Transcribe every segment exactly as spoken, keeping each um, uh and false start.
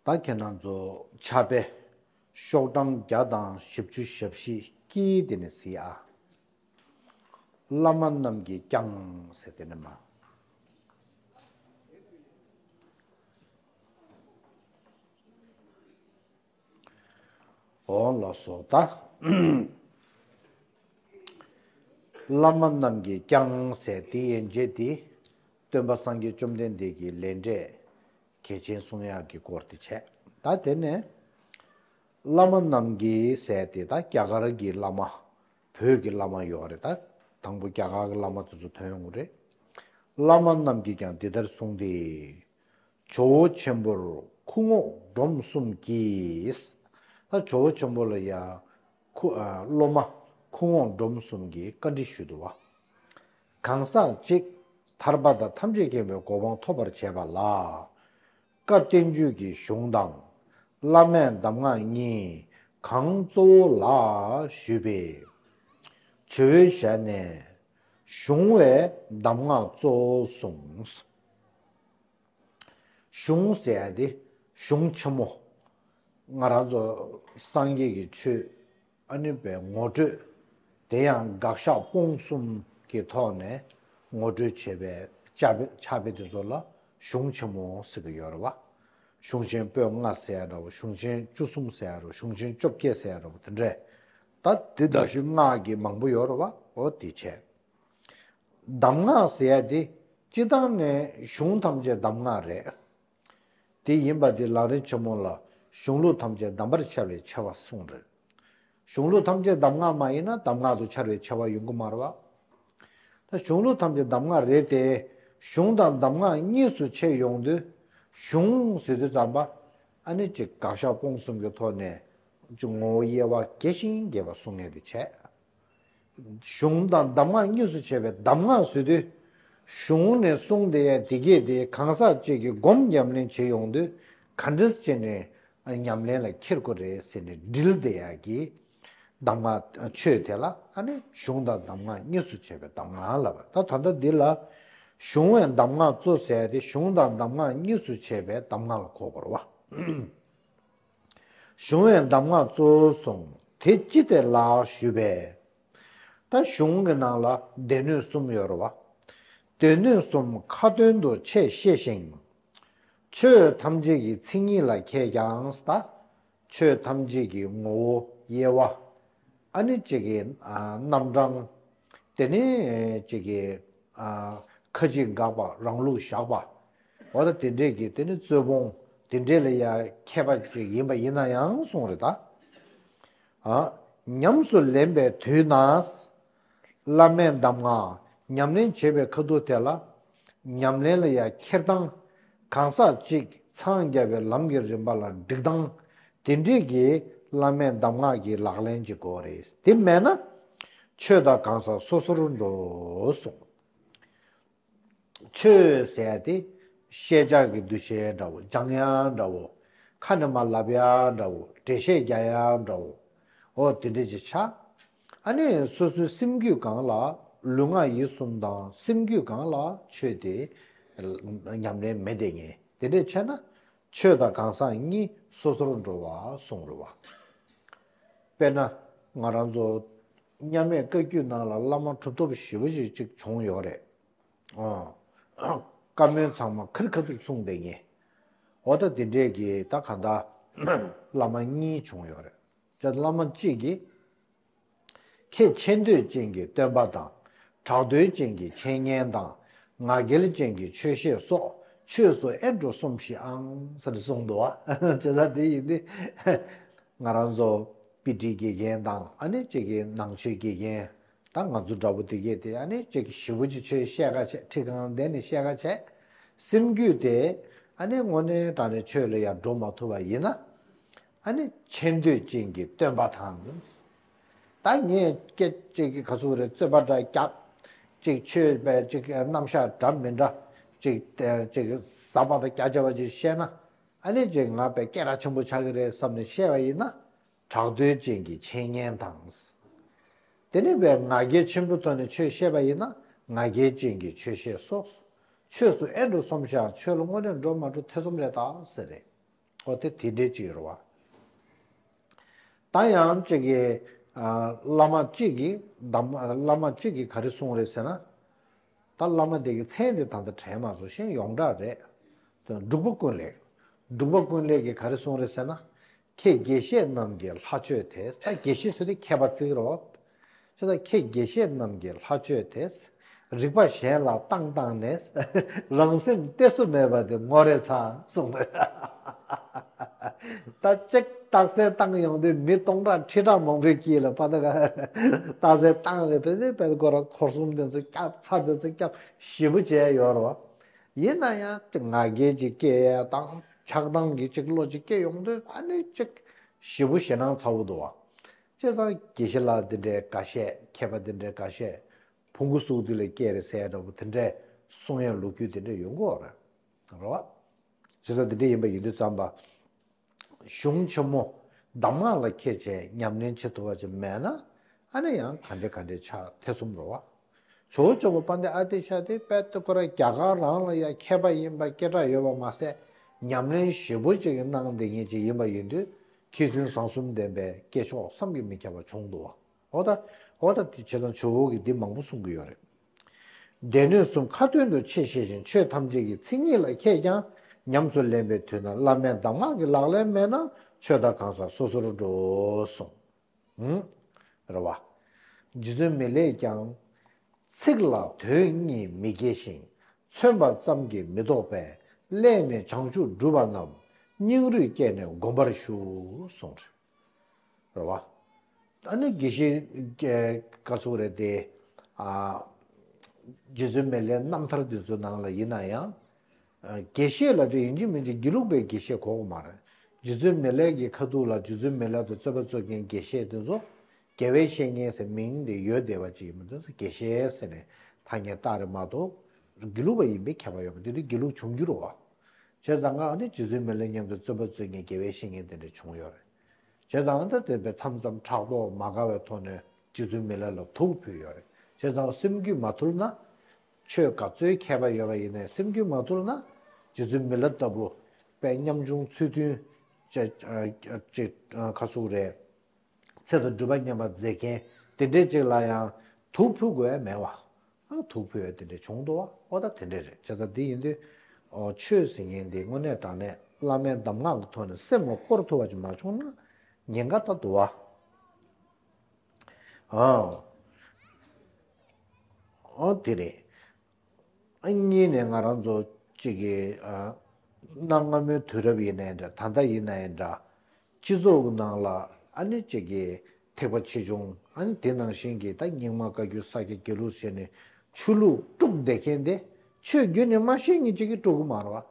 ད་ཁྱེད་རང་ཚོ་ཕྱག་དཔེ་ཤོག་གྲངས་བརྒྱ་དང་བཞི་བཅུ་ཞེ་བཞི་དཀྱིལ་དེ་ནས་གཟིགས་ཨ། བླ་མ་རྣམས་ཀྱིས་ཀྱང་ཟེར་དེ་ནས་མ། འོ་ལགས་སོ་ད། བླ་མ་རྣམས་ཀྱིས་ཀྱང་ཟེར་དེ་ཡན་ཆད་དེ་སྟོན་པ་སངས་རྒྱས་བཅོམ་ལྡན་འདས་ཀྱི་ལས་འབྲས་གལ་ཆེན་གསུང་ཡག་གི་སྐོར་དེ་བྱས། ད་དེ་ནས་བླ་མ་རྣམས་ཀྱིས་ཟེར་དེ་ད་རྒྱ་གར་གྱི་བླ་མ། བོད་ཀྱི་བླ་མ་ཡོད་རེད་ད། དང་པོ་རྒྱ་གར་གྱི་བླ་མ་དེ་ཚོ་ཐོན་ཡོང་གི་རེད། བླ་མ་རྣམས་ཀྱིས་ཀྱང་འདི་ལྟར་གསུངས་ཏེ། ཇོ་བོ་ཆེན་པོར་ཁུ་རྔོག་འབྲོམ་གསུམ་གྱིས། ད་ཇོ་བོ་ཆེན་པོ་ལ་ཡ། ཁུ་ཨ་སློབ་མ་ཁུ་རྔོག་འབྲོམ་གསུམ་གྱིས་བཀའ་འདྲི་ཞུས་འདུག་བ། གང་ཟག་གཅིག་ཐར་པ་དང་ཐམས་ཅད་མཁྱེན་པའི་གོ་འཕང་ཐོབ་པར་བྱེད་པ་ལ། བཀའ་བསྟན་བཅོས་ཀྱི་གཞུང་དང་། བླ་མའི་གདམས་ངག་གཉིས་གང་གཙོ་བོ་ལགས་ཞུས་པས། ཇོ་བོའི་ཞལ་ནས། གཞུང་བའི་གདམས་ངག་གཙོ་བོ་གསུངས། གཞུང་ཟེར་ཡ་དེ་གཞུང་ཆེན་མོ། ང་རང་ཚོ་སངས་རྒྱས་ཀྱི་ཆོས་ཨ་ནི་པའི་ངོ་སྤྲོད། དེ་ཡང་དགག་བཞག་སྤོང་གསུམ་གྱི་ཐོག་ནས་ངོ་སྤྲོད་བྱེད་པའི་ཕྱག་དཔེ་ཕྱག་དཔེ་དེ་ཚོ་ལ་གཞུང་ཆེན་མོ་ཟེར་གྱི་ཡོད་རེད་བ། གཞུང་ཆེན་པོད་ལྔ་ཟེར་ཡ་འདྲ་བོ། གཞུང་ཆེན་བཅུ་གསུམ་ཟེར་ཡ་འདྲ་བོ། གཞུང་ཆེན་བཅོ་བརྒྱད་ཟེར་ཡ་འདྲ་བོ་དེ་འདྲས། ད་དེ་དག་གཞུང་སྔགས་ཀྱི་མང་པོ་ཡོད་རེད་བ། འོ་དེ་བྱས། གདམས་ངག་ཟེར་ཡ་དེ་སྤྱི་བཏང་ནས་གཞུང་ཐམས་ཅད་གདམས་ངག་རེད། དེ་ཡིན་པ་དེ་ལམ་རིམ་ཆེན་མོ་ལ་གཞུང་ལུགས་ཐམས་ཅད་གདམས་པར་ཁྱབ་པའི་ཆེ་བ་གསུངས་རེད། གཞུང་ལུགས་ཐམས་ཅད་གདམས་ངག་མ་ཡིན་ན་གདམས་ངག་ཏུ་འཆར་བའི་ཆེ་བ་ཡོང་གི་མ་རེད་བ། ད་གཞུང་ལུགས་ཐམས་ཅད་གདམས་ངག་རེད་དེ། གཞུང་དང་གདམས་ངག་གཉིས་སུ་ཕྱེ་ཡོང་དུས། གཞུང་ཟེར་དུས་ཙམ་པ། ཨ་ནི་ཅིག་དགག་བཞག་སྤོང་གསུམ་གྱི་ཐོག་ནས་ཅིག་ངོ་བོ་དབྱེ་བ་རྒྱས་ཤིང་རྒྱས་པ་གསུང་མཁན་དེ་བྱས། གཞུང་དང་གདམས་ངག་གཉིས་སུ་ཕྱེ་བའི་གདམས་ངག་ཟེར་དུས། གཞུང་ནས་གསུངས་བསྡད་ཡ་དེ་གས་དེ་གང་ཟག་ཅིག་གིས་སྒོམ་ཉམས་ལེན་བྱེད་ཡོང་དུས་ག་འདྲས་བྱས་ནས་ཉམས་ལེན་ལ་འཁྱེར་དགོས་རེད་ཟེར་ནས་འདྲིལ་བསྡད་ཡ་གི་གདམས་ངག་ཆོས་དེ་ལ་ཨ་ནི་གཞུང་དང་གདམས་ངག་གཉིས་སུ་ཕྱེ་བའི་གདམས་ངག་ལབ་པ་རེད། ད་ད་ལྟ་འདི་ལ་གཞུང་བའི་གདམས་ངག་གཙོ་ཟེར་ཏེ་གཞུང་དང་གདམས་ངག་གཉིས་སུ་ཕྱེ་བའི་གདམས་ངག་ལ་གོ་དགོས་རེད་བ། གཞུང་བའི་གདམས་ངག་གཙོ་བོ་གསུངས། དེ་ཅི་སྟེ་ལགས་ཞུས་པས། ད་གཞུང་གི་ནང་ལ་སྡེ་སྣོད་གསུམ་ཡོད་རེད་བ། སྡེ་སྣོད་གསུམ་ཁ་ཏོན་དུ་ཆེས་ཤེས་ཤིང་། ཆོས་ཐམས་ཅད་ཀྱི་མཚན་ཉིད་ལ་མཁས་ཀྱང་ད། ཆོས་ཐམས་ཅད་ཀྱི་ངོ་བོ་དབྱེ་བ། ཨ་ནི་གཅིག་གི་ཨ་རྣམ་གྲངས། དེ་ནས་གཅིག་གི་ཨ་ཁ་ཅིག་དགག་པ་རང་ལུགས་བཞག་པ། འོ་ད་དེ་འདྲས་ཀྱི་དེ་ནི་རྩོད་སྤོང་དེ་འདྲས་ལ་ཡ་མཁས་པ་ཅིག་ཡིན་པ་ཡིན་ན་ཡང་གསུངས་རེད་ད། ཨ། ཉམས་སུ་ལེན་པའི་དུས་ན། བླ་མའི་གདམས་ངག་ཉམས་ལེན་བྱེད་པའི་ཁ་ཐུག་དེ་ལ། ཉམས་ལེན་ལ་ཡ་འཁྱེར་སྟངས། གང་ཟག་གཅིག་འཚང་རྒྱ་བའི་ལམ་གྱི་རིམ་པ་ལ་འགྲིག་སྟངས། དེ་འདྲས་ཀྱི་བླ་མའི་གདམས་ངག་གི་ལག་ལེན་གྱི་སྐོར་རེད། དེ་མེད་ན། ཆོས་དང་གང་ཟག་སོ་སོར་འགྲོ་གསུངས། ཆོས་ཟེར་ཡ་དེ་ཤེས་བྱ་གི་འདུ་ཤེས་འདྲ་བོ། སྦྱང་ཡ་འདྲ་བོ། ཁ་ནས་མར་ལབ་ཡ་འདྲ་བོ། འགྲེལ་བཤད་རྒྱག་ཡ་འདྲ་བོ། འོ་དེ་འདྲ་ཅིག་ཆགས། ཨ་ནི་སོ་སོའི་སེམས་རྒྱུད་སྒང་ལ་ལུས་ངག་ཡིད་གསུམ་དང་སེམས་རྒྱུད་སྒང་ལ་ཆོས་དེ་ཉམས་ལེན་མེད་དེ་ངེས། དེ་འདྲ་བྱས་ན་ཆོས་དང་གང་ཟག་གཉིས་སོ་སོར་འགྲོ་བ་གསུངས་རེད་བ། དཔེར་ན་ང་རང་ཚོ་མཉམ་མེད་བཀའ་བརྒྱུད་ནང་ལ་བླ་མ་གྲུབ་ཐོབ་ཞེ་པོ་ཅིག་ཅིག་བྱུང་ཡོད་རེད། ཨ། བཀའ་མོལ་ཚང་མ་ཁེར་ཁ་ཐུག་གསུངས་བསྡད་མཁན། འོ་ད་དེ་འདྲས་ཀྱི་ད་ག་ད་བླ་མ་གཉིས་བྱུང་ཡོད་རེད། ཅེས་བླ་མ་གཅིག་གིས། ཁྱེད་ཆེ་འདོད་ཅན་གྱི་སྟོན་པ་དང་། གྲགས་འདོད་ཅན་གྱི་འཆད་ཉན་དང་། ང་རྒྱལ་ཅན་གྱི་ཆོས་བཤད་སོགས་ཆོས་སུ་ཨེ་འགྲོ་གསུངས་ཤིག་ཨང་ཟེར་གསུངས་འདུག་བ། བྱས་ཙང་དེ་ཡིན་དུས། ང་རང་ཚོ་དཔེ་ཁྲིད་དགེ་རྒན་དང་ཨ་ནི་གཅིག་གི་ནང་ཆོས་དགེ་རྒན། ད་ང་ཚོ་འདྲ་པོ་དེ་གས་དེ་ཨ་ནི་གཅིག་གི་ཞེ་པོ་ཅིག་ཆོས་བཤད་ཁ་བྱས། ཁྲིད་ཁང་བསྡད་ནས་བཤད་ཁ་བྱས། སེམས་རྒྱུད་དེ་ཨ་ནི་དངོས་གནས་དྲང་གནས་ཆོས་ལ་ཡར་འགྲོ་མ་ཐུབ་པ་ཡིན་ན། ཨ་ནི་ཆེ་འདོད་ཅན་གྱི་སྟོན་པ་དང་། ད་ངས་སྐད་ཅིག་གི་ག་ཚོད་རེད། རྩོད་པ་འདྲ་བརྒྱབ། ཅིག་ཆོས་པའི་ཅིག་རྣམ་གཞག་འདྲ་མི་འདྲ། ཅིག་ཅིག་ཟབ་པ་དང་རྒྱ་ཆེ་བ་ཅིག་བཤད་ན། ཨ་ནི་ཅིག་ང་དཔེ་སྐད་གྲགས་ཆེན་པོ་ཆགས་ཀྱི་རེད་བསམ་ནས་བཤད་པ་ཡིན་ན། གྲགས་འདོད་ཅན་གྱི་འཆད་ཉན་དང་། དེ་ནས་པའི་ང་རྒྱལ་ཆེན་པོའི་ཐོག་ནས་ཆོས་བཤད་པ་ཡིན་ན་ང་རྒྱལ་ཅན་གྱི་ཆོས་བཤད་སོགས། ཆོས་སུ་ཨེ་འགྲོ་གསུངས་ཤག་ཆོས་ལ་དངོས་གནས་འགྲོ་མ་འགྲོ་ཐེ་ཚོམ་རེད་ད་ཟེར་རེད། ཨོ་དེ་དེ་འདྲའི་ཅིག་ཡོད་རེད་བ། ད་ཡང་གཅིག་གིས་ཨ་བླ་མ་གཅིག་གིས་གདམས་བླ་མ་གཅིག་གིས་ག་རེ་གསུངས་རེད་ཟེར་ན། ད་བླ་མ་དེ་གི་མཚན་དེ་ད་ལྟ་དྲན་མ་སོང་། གཞན་ཡོངས་གྲགས་རེད། འབྲུག་པ་ཀུན་ལེགས། འབྲུག་པ་ཀུན་ལེགས་ཀྱིས་ག་རེ་གསུངས་རེད་ཟེར་ན། ཁྱེད་དགེ་བཤེས་རྣམས་ཀྱི་ལྷ་མཆོད་དེ། ད་དགེ་བཤེས་ཟེར་དུས་མཁས་པ་ཚིག་རོ། ཅེས་ད་ཁྱེད་དགེ་བཤེས་རྣམས་ཀྱི་ལྷ་མཆོད་དེ། རིག་པ་གཞན་ལ་བཏང་བཏང་ནས། རང་སེམས་གཏད་སོ་མེད་པ་དེ་ངོ་རེ་ཚ་གསུངས་རེད། ད་ཅིག་རྟགས་གསལ་བཏང་ཡོང་དུས་མི་སྟོང་ཕྲག་ཁྲི་ཕྲག་མང་པོའི་དཀྱིལ་ལ་ཕ་ད་ག་རྟགས་གསལ་བཏང་རེད། བེ་ནི་བེ་ཁོ་རང་འཁོར་གསུམ་དེ་ཚོ་སྐྱབས་ཚ་དེ་ཚོ་སྐྱབས་ཞེ་པོ་བྱས་ཡོད་རེད་བ། ཡིན་ན་ཡང་ང་རྒྱལ་ཅིག་སྐྱེ་ཡ་དང་ཆགས་སྡང་གི་ཅིག་བློ་ཅིག་སྐྱེ་ཡོང་དུས་ཨ་ནི་ཅིག་ཞེ་པོ་ཞེད་སྣང་ཚ་བོ་འདུག་བ། བྱས་ཙང་དགེ་བཤེས་ལགས་འདི་འདྲའི་འགའ་ཤས། མཁས་པ་འདི་འདྲའི་འགའ་ཤས་ཕུང་པོ་གསུག་དུས་ལ་སྐྱེས་རེད་ཟེར་འདྲ་པོ་དེ་འདྲའི་གསུང་ཡ་ལོ་རྒྱུས་དེ་འདྲ་ཡོང་གི་ཡོད་རེད། རེད་བ། བྱས་ཙང་འདི་འདྲ་ཡིན་པ་ཡིན་དུས་ཙམ་པ། གཞུང་ཆེན་མོ་གདམས་ངག་ལ་མཁས་བྱས་ཉམས་ལེན་བྱེད་ཐུབ་པ་ཅིག་མེད་ན། ཨ་ནི་ཡང་ག་འདྲ་ག་འདྲ་ཆགས་ཐེ་ཚོམ་རེད་བ། ཇོ་བོ་ཇོ་བོ་དཔལ་ལྡན་ཨ་ཏི་ཤ་དེ་དཔལ་ལྡན་ཁོ་རང་རྒྱ་གར་རང་ལ་ཡ་མཁས་པ་ཡིན་པ་སྐད་གྲགས་ཡོད་པ་མ་ཟད། ཉམས་ལེན་ཞེ་པོ་ཅིག་གི་གནང་བསྡད་མཁན་ཅིག་ཡིན་པ་ཡིན་དུས། མཁས་བཙུན་བཟང་གསུམ་ལྡན་པའི་སྐྱེས་མཆོག་བསམ་གྱིས་མི་ཁྱབ་པ་བྱུང་འདུག་བ། འོ་ད། འོ་ད་དེ་བྱས་ཙང་ཇོ་བོ་གིས་འདི་མང་པོ་གསུང་གི་ཡོད་རེད། སྡེ་སྣོད་གསུམ་ཁ་ཏོན་དུ་ཆེ་ཤེས་ཤིང་། ཆོས་ཐམས་ཅད་ཀྱི་མཚན་ཉིད་ལ་མཁས་ཀྱང་། ཉམས་སུ་ལེན་པའི་དུས་ན་བླ་མའི་གདམས་ངག་གི་ལག་ལེན་མེད་ན། ཆོས་དང་གང་ཟག་སོ་སོར་འགྲོ་གསུངས། ཧུམ། རེད་བ། རྗེ་བཙུན་མི་ལས་ཀྱང་། ཚིག་ལ་དོན་གཉིས་མི་འགལ་ཞིང་། མཚོན་པ་ཙམ་གྱིས་མི་ལྡོག་པས། སླད་ནས་བྱང་ཆུབ་སྒྲུབ་པ་རྣམས། སྙིང་རུས་བསྐྱེད་ནས་སྒོམ་པར་ཞུ་གསུངས་རེད། རེད་བ། ཨ་ནི་དགེ་བཤེས་ཀྱི་བཀའ་ཟུར་རེད་དེ། ཨ། རྗེ་བཙུན་མི་ལའི་རྣམ་ཐར་འདི་ཚོ་ནང་ལ་ཡིན་ན་ཡང་། ཨ། དགེ་བཤེས་ལབ་དུས་ཡིན་གཅིག་མིན་གཅིག་དགེ་ལུགས་པའི་དགེ་བཤེས་གོ་གི་མ་རེད། རྗེ་བཙུན་མི་ལའི་གི་ཁ་ཐུག་ལ་རྗེ་བཙུན་མི་ལ་དང་རྩོད་པ་རྩོད་མཁན་དགེ་བཤེས་དེ་ཚོ། དགེ་བའི་བཤེས་གཉེན་ཟེར་མིང་དེ་ཡོད་བསྡད་པ་ཅིག་ཡིན་པ་དེ་ཚོ་དགེ་བཤེས་ཟེར་ནས་ཐ་སྙད་བཏགས་རེད་མ་གཏོགས། དགེ་ལུགས་པ་ཡིན་པའི་ཁྱད་པར་ཡོད་པ་དེ་དུས་དགེ་ལུགས་བྱུང་རྒྱུ་རེད་བ། བྱས་ཙང་ང་ནི་རྗེ་བཙུན་མི་ལ་མཉམ་དུ་རྩོད་པ་རྩོད་མཁན་དགེ་བའི་བཤེས་གཉེན་དེ་འདྲ་བྱུང་ཡོད་རེད། བྱས་ཙང་ད་དེ་བས་མཚམས་མཚམས་ཕྲག་དོག་མ་དགའ་བའི་ཐོག་ནས་རྗེ་བཙུན་མི་ལ་ལ་དུག་ཕུལ་ཡོད་རེད། བྱས་ཙང་སེམས་རྒྱུད་མ་ཐུལ་ན། ཆོས་ག་ཚོད་མཁས་པ་ཡོད་པ་ཡིན་ནའི་སེམས་རྒྱུད་མ་ཐུལ་ན། རྗེ་བཙུན་མི་ལ་ལྟ་བུ་དཔེ་ཉམ་ཆུང་ཚུལ་མཐུན་ཅིག་ཁ་ཟུག་རེད། ཚེ་དང་སྒྲུབ་པ་མཉམ་པར་མཛད་མཁན་དེ་འདྲས་ཅིག་ལ་ཡང་དུག་ཕུལ་དགོས་ཡ་མེད་བ། ཨ། དུག་ཕུལ་ཡ་དེ་འདྲས་བྱུང་འདུག་བ། ཨོ་ད་དེ་འདྲས་རེད། བྱས་ཙང་འདི་ཡིན་དུས། ཨོ། ཆོས་ཟེར་མཁན་འདི་དངོས་གནས་དྲང་གནས་བླ་མའི་གདམས་ངག་གི་ཐོག་ནས་སེམས་ལ་བསྐོར་ཐུབ་པ་ཅིག་མ་བྱུང་ན་ཉེན་ཁ་ད་འདུག་བ། ཨ། ཨོ་དེ་རེད། ཨ། གཉིས་ནས་ང་རང་ཚོ་གཅིག་གི། ཨ། གནའ་སྔ་མོའི་དུས་རབས་ཡིན་ནའི་འདྲ། ད་ལྟ་ཡིན་ནའི་འདྲ། སྤྱི་ཚོགས་ཀྱི་ནང་ལ་ཨ་ནི་གཅིག་གི་ཐེག་པ་ཆེ་ཆུང་། ཨ་ནི་དེ་ནང་བཞིན་གྱི་ད་རྙིང་མ་བཀའ་བརྒྱུད་ས་སྐྱ་དགེ་ལུགས་བྱས་ནས་ཆོས་ལུགས་དཀྲུགས་བསྡད་མཁན་དེ་ཆོས་བརྒྱུད་ནས་མ་ཤེས་མཁན་གཅིག་གིས་དཀྲུག་གི་མ་རེད་བ།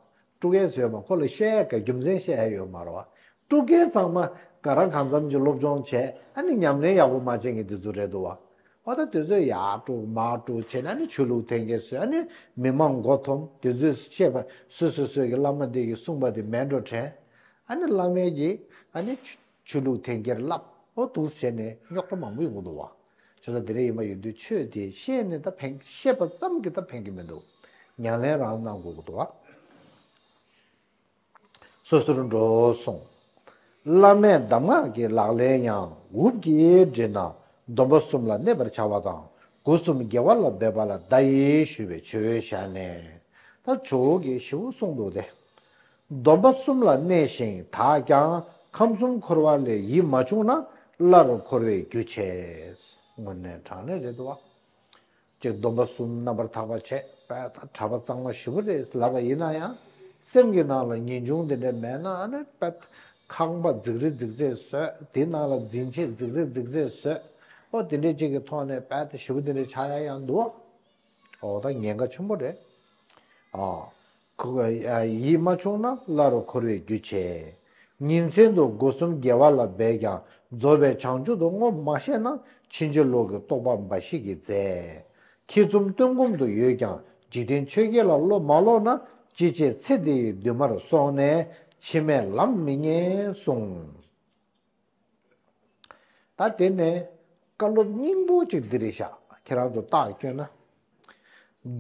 དཀྲུག་མཁན་བཟོས་མ། ཁོ་ལ་བཤད་ཡ་གི་རྒྱུ་མཚན་བཤད་ཡ་ཡོད་མ་རེད་བ། དཀྲུག་མཁན་ཚང་མ་ག་རང་གང་འཚམ་གྱི་སློབ་སྦྱོང་བྱས། ཨ་ནི་ཉམས་ལེན་ཡག་པོ་མ་བྱེད་མཁན་དེ་ཚོ་རེད་འདུག་བ། ཨོ་ད་དེ་ཚོས་ཡར་དཀྲུག་མར་དཀྲུག་བྱས་ནས་ཨ་ནི་ཆོས་ལུགས་འཐེན་མཁན་བཟོས། ཨ་ནི་མི་མང་མགོ་འཐོམས། དེ་ཚོས་བཤད་པ་སོ་སོ་སོ་གི་བླ་མ་དེ་གིས་གསུངས་པ་དེ་མེད་འགྲོ་དྲན། ཨ་ནི་བླ་མས་ཀྱིས་ཨ་ནི་ཆོས་ཆོས་ལུགས་འཐེན་འཁྱེར་བསླབ། ཨོ་འདུག་བྱས་ནས་རྙོག་དྲ་མང་པོ་ཡོང་གི་འདུག་བ། བྱས་ཙང་དེ་འདྲ་ཡིན་པ་ཡིན་དུས་ཆོས་དེ་བཤད་ནས་ད་ཕན། བཤད་པ་ཙམ་གྱིས་ད་ཕན་གྱི་མི་འདུག་ཉམས་ལེན་རང་གནང་དགོས་ཀྱི་འདུག་བ། སོ་སོར་འགྲོ་གསུངས། བླ་མའི་གདམས་ངག་གི་ལག་ལེན་ཡང་། འུབ་ཀྱིས་བསྒྲིལ་ན་སྡོམ་པ་གསུམ་ལ་གནས་པར་བྱ་བ་དང་། སྒོ་གསུམ་དགེ་བ་ལ་འབད་པ་ལ། བརྡ་ཡིས་ཞུས་པའི་ཇོ་བོའི་ཞལ་ནས། ད་ཇོ་བོ་གིས་ཞེ་པོ་གསུངས་འདུག་སྟེ། སྡོམ་པ་གསུམ་ལ་གནས་ཤིང་དག་ཀྱང་། ཁམས་གསུམ་འཁོར་བ་ལས་ཡིད་མ་ཕྱུང་ན། སླར་འཁོར་བའི་རྒྱུ་བྱེད། དངོས་གནས་དྲང་གནས་རེད་འདུག་བ། ཅིག་སྡོམ་པ་གསུམ་རྣམ་པར་དག་པ་བྱས། དཔེ་ད་གྲྭ་པ་གཙང་མ་ཞེ་པོ་རེད་ལབ་པ་ཡིན་ན་ཡང་། སེམས་ཀྱི་ནང་ལ་ངེས་འབྱུང་དེ་འདྲ་མེད་ན། ཨ་ནི་དཔེ་ཁང་པ་རྫིག་རི་རྫིག་རྫིག་བཟོས། དེའི་ནང་ལ་འཛིན་ཆས་རྫིག་རི་རྫིག་རྫིག་བཟོས། ཨོ་དེ་འདྲ་ཅིག་གི་ཐོག་ནས་དཔེ་ད་ཞེ་པོ་དེ་འདྲ་ཆགས་ཡ་ཡང་འདུག་བ། ཨོ་ད་ཉེན་ཁ་ཆེན་པོ་རེད། ཨ། ཁོ། ཡིད་མ་ཕྱུང་ན་སླར་འཁོར་བའི་རྒྱུ་བྱེད། ཉིན་མཚན་དུ་སྒོ་གསུམ་དགེ་བ་ལ་འབད་ཀྱང་། རྫོགས་པའི་བྱང་ཆུབ་ཏུ་བསྔོ་མ་ཤེས་ན། ཕྱིན་ཅི་ལོག་གི་རྟོག་པ་འབའ་ཞིག་གིས་མཛད། ཁྱི་ཚོམ་སྟོན་སྒོམ་དུ་ཡོད་ཀྱང་། འཇིག་རྟེན་ཆོས་བརྒྱད་ལ་བློ་མ་ལོག་ན། ཅི་བྱེད་ཚེ་འདི་ཡི་འདུན་མར་སོང་ནས། ཕྱི་མའི་ལམ་མི་རྙེད་གསུངས། ད་དེ་ནས་བཀའ་སློབ་སྙིང་པོ་གཅིག་འདི་རེད་ཤག་ཁྱེད་རང་ཚོ་རྟགས་བསྐྱོན་ན།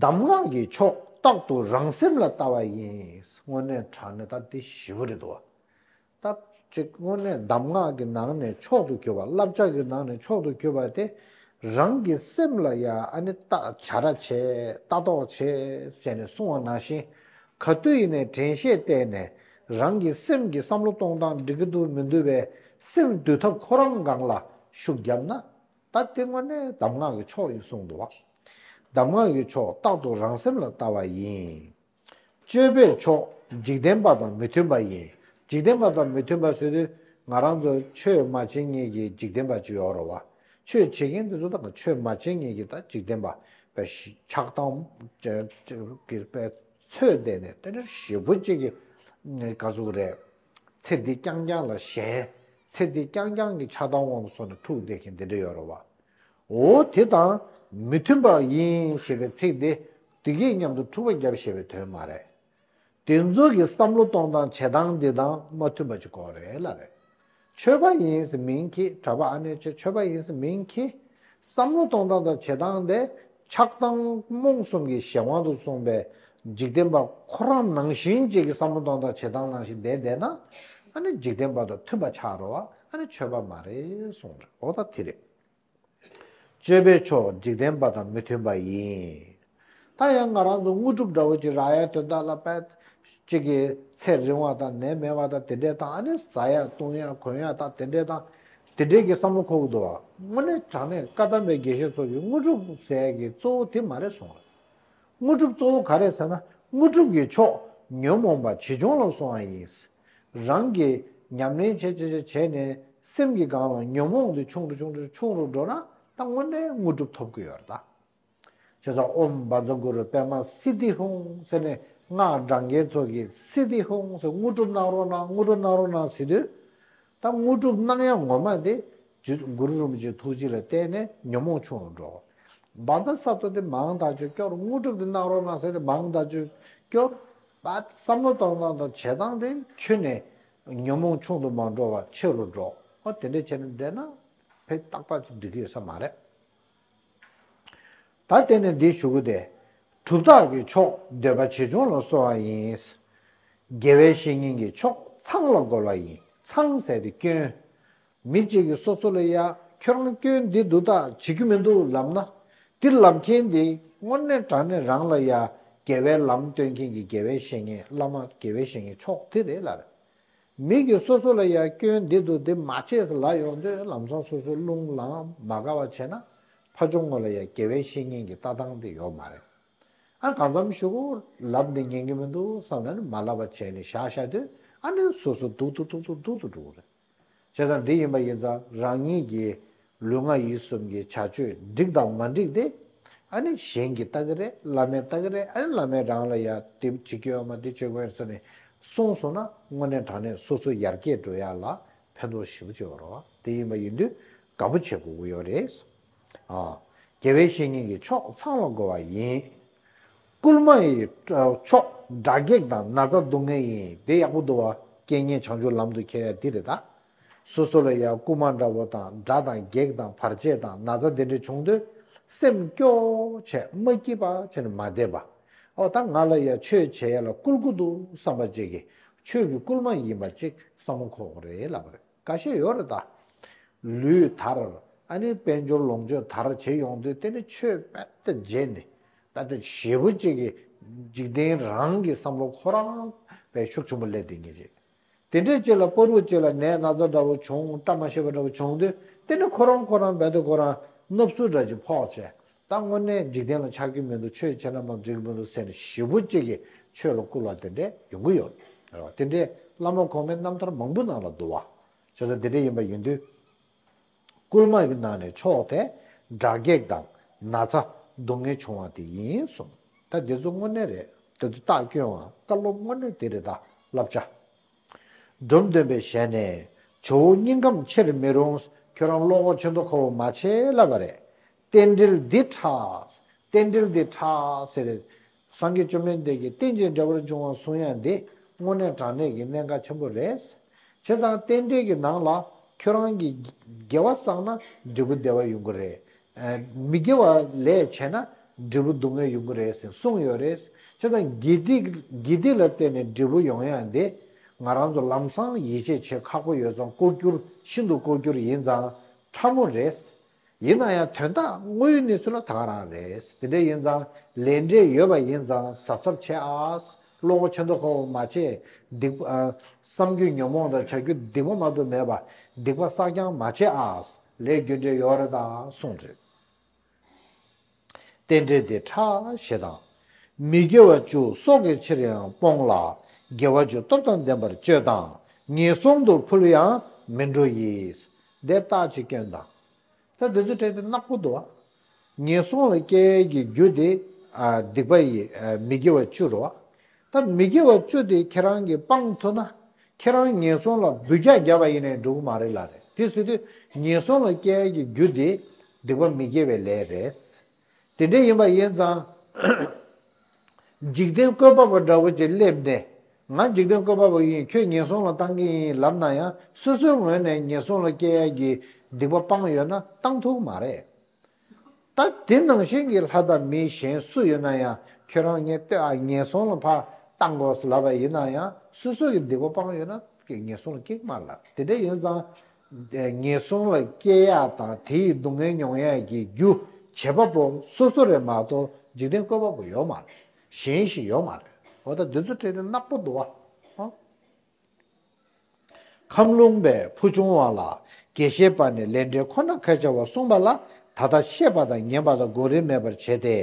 གདམས་ངག་གི་མཆོག་རྟག་ཏུ་རང་སེམས་ལ་ལྟ་བ་ཡིན། དངོས་གནས་དྲང་གནས་ད་འདི་ཞེ་པོ་རེད་འདུག་བ། ད་ཅིག་དངོས་གནས་གདམས་ངག་གི་ནང་ནས་མཆོག་ཏུ་གྱུར་པ། བསླབ་བྱ་གི་ནང་ནས་མཆོག་ཏུ་གྱུར་པ་དེ། རང་གི་སེམས་ལ་ཡ་ཨ་ནི་ལྟ་བྱ་ར་བྱེད། ལྟ་རྟོག་བྱེད་བྱས་ནས་གསུངས་པ་ནང་བཞིན། ག་དུས་ཡིན་ནའི་དྲན་ཤེས་བསྟེན་ནས། རང་གི་སེམས་ཀྱི་བསམ་བློ་གཏོང་སྟངས་འགྲིག་གི་འདུག་མི་འདུག་པའི་སེམས་འདུལ་ཐབས་ཁོ་རང་སྒང་ལ་ཤུགས་བརྒྱབ་ན། ད་དེ་དངོས་གནས་གདམས་ངག་གི་མཆོག་ཡིན་གསུངས་འདུག་བ། གདམས་ངག་གི་མཆོག་རྟག་ཏུ་རང་སེམས་ལ་ལྟ་བ་ཡིན། སྤྱོད་པའི་མཆོག་འཇིག་རྟེན་པ་དང་མི་མཐུན་པ་ཡིན། འཇིག་རྟེན་པ་དང་མི་མཐུན་པ་ཟེར་དུས། ང་རང་ཚོ་ཆོས་མ་བྱེད་མཁན་གྱི་འཇིག་རྟེན་པ་ཅིག་ཡོད་རེད་བ། ཆོས་བྱེད་མཁན་དེ་ཚོ་དང་ཆོས་མ་བྱེད་མཁན་གྱི་ད་འཇིག་རྟེན་པ་པའི་ཆགས་སྡང་གི་པའི་ཚོད་བསྡད་ནས། དེ་འདྲ་ཞེ་པོ་ཅིག་གི་ག་ཟུག་རེད། ཚེ་འདི་རྐྱང་རྐྱང་ལ་ཞེན། ཚེ་འདི་རྐྱང་རྐྱང་གི་ཆགས་སྡང་དབང་དུ་སོང་ནས་འཁྲུག་བསྡད་མཁན་དེ་འདྲ་ཡོད་རེད་བ། འོ་དེ་དང་མི་མཐུན་པ་ཡིན་ཞེས་པའི་ཚིག་དེ། དེ་གའི་མཉམ་དུ་འཁྲུག་པ་བརྒྱབ་ཞེས་པའི་དོན་མ་རེད། དེ་ཚོ་གི་བསམ་བློ་གཏོང་སྟངས་བྱེད་སྟངས་འདི་དང་མ་མཐུན་པ་ཅིག་དགོས་རེད་ལབ་རེད། ཆོས་པ་ཡིན་ཟེར་མིང་གིས། གྲྭ་པ་ཨ་ནེ་ཆོས་ཆོས་པ་ཡིན་ཟེར་མིང་གིས། བསམ་བློ་གཏོང་སྟངས་དང་བྱེད་སྟངས་དེ་ཆགས་སྡང་རྨོངས་གསུམ་གྱི་གཞན་དབང་དུ་སོང་བའི་འཇིག་རྟེན་པ་ཁོ་རང་ནང་བཞིན་ཅིག་གི་བསམ་བློ་གཏོང་སྟངས་བྱེད་སྟངས་ནང་བཞིན་བསྡད་བསྡད་ན། ཨ་ནི་འཇིག་རྟེན་པ་དང་མཐུན་པ་ཆགས་རེད་བ། ཨ་ནི་ཆོས་པ་མ་རེད་གསུངས་རེད། འོ་ད་དེ་རེད། སྤྱོད་པའི་མཆོག་འཇིག་རྟེན་པ་དང་མི་མཐུན་པ་ཡིན། ད་ཡང་ང་རང་ཚོ་དངོས་གྲུབ་འདྲ་བོ་ཅིག་རག་ཡའི་དོན་དག་ལ་དཔེ་གཅིག་གི་ཚེ་རིང་བ་དང་ནད་མེད་པ་དང་དེ་འདྲས་དང་། ཨ་ནི་ཟ་ཡ་བཏུང་ཡ་གོན་ཡ་དང་དེ་འདྲས་དང་། དེ་འདྲས་ཀྱི་བསམ་བློ་འཁོར་གི་འདུག་བ། དངོས་གནས་དྲང་གནས་བཀའ་གདམས་པའི་དགེ་བཤེས་ཚོ་གིས་དངོས་གྲུབ་ཟེར་ཡ་གི་གཙོ་བོ་དེ་མ་རེད་གསུངས་རེད། དངོས་གྲུབ་གཙོ་བོ་ག་རེ་ཟེར་ན། དངོས་གྲུབ་ཀྱི་མཆོག་ཉོན་མོངས་པ་ཇི་བྱུང་ལ་སོང་བ་ཡིན། རང་གིས་ཉམས་ལེན་བྱེད་བྱེད་བྱེད་བྱས་ནས་སེམས་ཀྱི་སྒང་ལ་ཉོན་མོངས་དེ་ཆུང་རུ་ཆུང་རུ་ཆུང་རུ་འགྲོ་ན། ད་དངོས་གནས་དངོས་གྲུབ་ཐོབ་ཀྱི་ཡོད་རེད་ད། བྱས་ཙང་ཨོཾ་བཛྲ་གུ་རུ་པདྨ་སིདྡྷི་ཧཱུྃ་ཟེར་ནས་སྔགས་བགྲང་མཁན་ཚོ་གིས་སིདྡྷི་ཧཱུྃ་ཟེར། དངོས་གྲུབ་གནང་རོགས་གནང་། དངོས་གྲུབ་གནང་རོགས་གནང་ཟེར་དུས། ད་དངོས་གྲུབ་གནང་ཡ་ངོ་མ་དེ་རྗེ་གུ་རུ་རིན་པོ་ཆེའི་ཐུགས་རྗེ་ལ་བརྟེན་ནས་ཉོན་མོངས་ཆུང་རུ་འགྲོ། བཛྲ་ས་ཏྭ་དེ་མང་དག་ཅིག་སྐྱོར། དངོས་གྲུབ་དེ་གནང་རོགས་གནང་ཟེར་ཏེ་མང་དག་ཅིག་སྐྱོར། བ་བསམ་བློ་གཏོང་སྟངས་དང་བྱེད་སྟངས་དེ་ཁྱོན་ནས་ཉོན་མོངས་ཆུང་དུ་མ་འགྲོ་བར་ཆེ་རུ་འགྲོ། ཨོ་དེ་འདྲས་བྱས་ནས་འདྲེས་ན་ཕན་ཏག་ཏག་ཅིག་འགྲིག་གི་ཡོད་ས་མ་རེད། ད་དེ་ནས་འདི་ཞུ་གི་དེ། གྲུབ་རྟགས་ཀྱི་མཆོག་འདོད་པ་ཇི་བྱུང་ལ་སོང་བ་ཡིན། དགེ་བའི་བཤེས་གཉེན་གྱི་མཆོག་ཚང་ལ་རྒོལ་བ་ཡིན། ཚང་ཟེར་དེ་སྐྱོན། མི་གཅིག་གིས་སོ་སོ་ལ་ཡ་ཁྱོད་རང་སྐྱོན་འདི་འདུག་ད་བྱེད་རྒྱུ་མི་འདུག་ལབ་ན། འདི་ལབ་མཁན་འདི་དངོས་གནས་དྲང་གནས་རང་ལ་ཡ་དགེ་བའི་ལམ་སྟོན་མཁན་གྱི་དགེ་བའི་བཤེས་གཉེན། བླ་མ་དགེ་བའི་བཤེས་གཉེན་མཆོག་དེ་རེད་ལབ་རེད། མི་གིས་སོ་སོ་ལ་ཡ་སྐྱོན་འདི་འདུག་འདི་མ་བྱེད་ཟེར་ལབ་ཡོང་དུས། ལམ་སང་སོ་སོ་རླུང་ལངས་མ་དགའ་བ་བྱས་ན། ཕར་ཕྱོགས་ངོས་ལ་ཡ་དགེ་བའི་བཤེས་གཉེན་གྱི་ལྟ་སྟངས་དེ་ཡོད་མ་རེད། ཨ་གང་འཚམ་ཞུ་གོ་ལབ་ནས་ཉན་གྱི་མི་འདུག་བསམ་ན་ནི་མ་ལབ་པ་བྱས་ནས་བཞག་བཞག་དུས། ཨ་ནི་སོ་སོ་སྡུག་ཏུ་སྡུག་ཏུ་སྡུག་ཏུ་འགྲོ་གི་རེད། བྱས་ཙང་འདི་ཡིན་པ་ཡིན་ཙང་རང་ཉིད་ཀྱི་ལུས་ངག་ཡིད་གསུམ་གྱི་བྱ་སྤྱོད་འགྲིག་དང་མ་འགྲིག་དེ། ཨ་ནི་གཞན་གྱིས་ལྟ་གི་རེད། བླ་མས་ལྟ་གི་རེད། ཨ་ནི་བླ་མས་རང་ལ་ཡ་དེ་བྱེད་ཀྱི་ཡོད་མ། དེ་བྱེད་དགོས་ཡོད་ཟེར་ནས་གསུངས་སོང་ན། དངོས་གནས་དྲང་གནས་སོ་སོ་ཡར་རྒྱས་འགྲོ་ཡ་ལ་ཕན་ཐོགས་ཞེ་པོ་ཅིག་ཡོད་རེད་བ། དེ་ཡིན་པ་ཡིན་དུས་དགའ་པོ་བྱེད་དགོས་ཀྱི་ཡོད་རེད། ཨ། དགེ་བའི་བཤེས་གཉེན་གྱི་མཆོག་ཚང་ལ་རྒོལ་བ་ཡིན། བསྐུལ་མ་ཡི་མཆོག་དགྲ་བགེགས་དང་ན་ཚ་སྡུག་བསྔལ་ཡིན། དེ་ཡག་པོ་འདུག་བ། རྐྱེན་ངན་བྱང་ཆུབ་ལམ་དུ་ཁྱེར་ཡ་འདི་རེད་ད། སོ་སོ་ལ་ཡ་རྐུན་མ་འདྲ་བོ་དང་དགྲ་དང་བགེགས་དང་བར་ཆད་དང་ན་ཚ་དེ་འདྲ་བྱུང་དུས། སེམས་སྐྱོ་བྱས་མ་སྐྱིད་པ་བྱས་ནས་མ་བསྡད་པ། ཨོ་ད་ང་ལ་ཡ་ཆོས་བྱེད་ཡ་ལ་བསྐུལ་དགོས་འདུག་བསམ་པ་ཅིག་གིས་ཆོས་ཀྱི་བསྐུལ་མ་ཡིན་པ་ཅིག་བསམ་བློ་འཁོར་དགོས་རེད་ལབ་པ་རེད། འགའ་ཤས་ཡོད་རེད་ད། ལུས་དར། ཨ་ནི་དཔལ་འབྱོར་ལོངས་སྤྱོད་དར་བྱེད་ཡོང་དུས། དེ་ནི་ཆོས་དཔེ་ལྟ་བརྗེད་ནས། དཔེ་ལྟ་ཞེ་པོ་ཅིག་གིས་འཇིག་རྟེན་རང་གི་བསམ་བློ་ཁོ་རང་དཔེ་ཤུགས་ཆེན་པོ་སླེབས་བསྡད་མཁན་ཅིག་དེ་འདྲའི་ཅིག་ལ་པོར་བུ་ཅིག་ལ་ནད་ན་ཚ་འདྲ་བོ་བྱུང་། བཀྲ་མ་ཤིས་པ་འདྲ་བོ་བྱུང་དུས། དེ་ནི་ཁོ་རང་ཁོ་རང་རྦད་དེ་ཁོ་རང་སྣབས་ཚུལ་འདྲ་ཅིག་ཕོག་བྱས། ད་དངོས་གནས་འཇིག་རྟེན་ལ་ཆགས་ཀྱི་མི་འདུག་ཆོས་བྱས་ན་མ་འགྲིག་གི་མི་འདུག་ཟེར་ནས་ཞེ་པོ་ཅིག་གིས་ཆོས་ལ་བསྐུལ་བ་དེ་འདྲས་ཡོང་གི་ཡོད་རེད་བ། དེ་འདྲས་བླ་མ་གོང་མའི་རྣམ་ཐར་མང་པོ་ནང་ལ་འདུག་བ། བྱས་ཙང་དེ་འདྲས་ཡིན་པ་ཡིན་དུས། བསྐུལ་མ་གི་ནང་ནས་མཆོག་དེ་དགྲ་བགེགས་དང་ན་ཚ་སྡུག་བསྔལ་བྱུང་བ་དེ་ཡིན་གསུངས། ད་དེ་ཚོ་དངོས་གནས་རེད། དེ་ཚོ་རྟགས་སྐྱོན་བ་བཀའ་སློབ་དངོས་གནས་དེ་རེད་ད། བསླབ་བྱ། སྒྲུབ་འདུན་པའི་ཞལ་ནས། ཇོ་བོ་སྙིང་ཁམས་ཕྱིར་མི་རུང་། ཁྱོད་རང་བློ་ཁོག་ཆེན་པོ་ཁ་བོ་མ་བྱེད་ལབ་པ་རེད། རྟེན་འབྲེལ་འདི་ཕྲ། རྟེན་འབྲེལ་འདི་ཕྲ་ཟེར་ཏེ། སངས་རྒྱས་བཅོམ་ལྡན་འདས་ཀྱིས་རྟེན་ཅིང་འབྲེལ་བར་འབྱུང་བ་གསུང་ཡ་འདི་དངོས་གནས་དྲང་གནས་ཀྱི་གནད་འགག་ཆེན་པོ་རེད། བྱས་ཙང་རྟེན་འབྲེལ་གྱི་ནང་ལ་ཁྱོད་རང་གིས་དགེ་བ་བསགས་ན་འབྲས་བུ་བདེ་བ་ཡོང་གི་རེད། ཨ། མི་དགེ་བ་ལས་བྱས་ན་འབྲས་བུ་སྡུག་བསྔལ་ཡོང་གི་རེད་ཟེར་གསུངས་ཡོད་རེད། བྱས་ཙང་དགེ་སྡིག་དགེ་སྡིག་ལ་བརྟེན་ནས་འབྲས་བུ་ཡོང་ཡ་འདི། ང་རང་ཚོ་ལམ་སང་ཡིད་ཆེས་བྱེད་ཁག་པོ་ཡོད་ཙང་ལྐོག་གྱུར་ཤིན་ཏུ་ལྐོག་གྱུར་ཡིན་ཙང་ཕྲ་མོ་རེད། ཡིན་ན་ཡང་དོན་དག་དངོས་ཡོད་གནས་ཚུལ་ལ་ད་ག་རང་རེད། དེ་འདྲ་ཡིན་ཙང་ལས་འབྲས་ཡོད་པ་ཡིན་ཙང་གཟབ་གཟབ་བྱེད་ཨ། བློ་ངོ་ཆེ་མདོག་ཁ་པོ་མ་བྱེད། སྡིག་པ་ཨ། བསམ་རྒྱུ་ཉོན་མོངས་དང་བྱ་རྒྱུ་སྡིག་པ་མ་གཏོགས་མེད་པ་སྡིག་པ་བསགས་རྐྱང་མ་བྱེད་ཨ། ལས་རྒྱུ་འབྲས་ཡོད་རེད་ད་གསུངས་རེད། རྟེན་འབྲེལ་འདི་ཕྲ་ཞེས་དང་། མི་དགེ་བ་བཅུ་སྲོག་གི་ཕྱིར་ཡང་སྤོང་ལ། དགེ་བ་བཅུ་སྟོབས་དང་ལྡན་པར་སྤྱོད་དང་། ངན་སོང་དུ་ཕུལ་ཡང་མི་འགྲོ་ཡི། འདི་རྟགས་ཅིག་སྐྱོན་དང་། ད་འདི་ཚོ་བྲིས་ཏེ་ནག་པོ་འདུག་ཨ། ངན་སོང་ལ་སྐྱེ་ཡས་ཀྱི་རྒྱུ་དེ་ཨ། སྡིག་པ་ཡི་ཨ། མི་དགེ་བ་བཅུ་རེད་བ། ད་མི་དགེ་བ་བཅུ་དེ་ཁྱེད་རང་གིས་སྤང་ཐུབ་ན། ཁྱེད་རང་ངན་སོང་ལ་འབུད་རྒྱག་བརྒྱབ་པ་ཡིན་ནའི་འགྲོ་གི་མ་རེད་ལབ་རེད། དེ་ཟེར་དུས་ངན་སོང་ལ་སྐྱེ་ཡས་ཀྱི་རྒྱུ་དེ་སྡིག་པ་མི་དགེ་བའི་ལས་རེད། དེ་འདྲ་ཡིན་པ་ཡིན་ཙང་། འཇིག་རྟེན་བཀོད་པ་པོ་འདྲ་བོ་ཅིག་སླེབས་ནས། ང་འཇིག་རྟེན་བཀོད་པ་པོ་ཡིན། ཁྱོད་ངན་སོང་ལ་བཏང་གི་ཡིན་ལབ་ན་ཡང་། སོ་སོའི་ངོས་ནས་ངན་སོང་ལ་སྐྱེ་ཡས་ཀྱི་སྡིག་པ་སྤངས་ཡོད་ན་བཏང་ཐུབ་ཀྱི་མ་རེད། ད་དེ་ནང་བཞིན་གྱི་ལྷ་དང་མི་གཞན་སུ་ཡོད་ན་ཡང་། ཁྱོད་རང་ངས་ལྟོས་ཨ། ངན་སོང་ལ་ཕར་བཏང་དགོས་ལབ་པ་ཡིན་ན་ཡང་། སོ་སོ་གི་སྡིག་པ་སྤངས་ཡོད་ན་ངན་སོང་ལ་སྐྱེ་གི་མ་རེད་ལབ། དེ་འདྲ་ཡིན་ཙང་། ངན་སོང་ལ་སྐྱེ་ཡག་དང་དེའི་སྡུག་བསྔལ་མྱོང་ཡག་གི་རྒྱུ་བྱེད་པ་པོ་སོ་སོ་རེད་མ་གཏོགས་འཇིག་རྟེན་བཀོད་པ་པོ་ཡོད་མ་རེད། གཞན་ཞིག་ཡོད་མ་རེད། འོ་ད་འདི་ཚོ་བྲིས་ཏེ་ནག་པོ་འདུག་བ། ཨོ། ཁམས་ལུང་པས་ཕུ་ཆུང་བ་ལ། དགེ་བཤེས་པ་ནི་ལས་འབྲས་ཁོ་ན་ཁ་ཆེ་བ་གསུངས་པ་ལ། ད་ལྟ་ཤེས་པ་དང་ཉན་པ་དང་གོ་རིམ་མེད་པར་བྱས་ཏེ།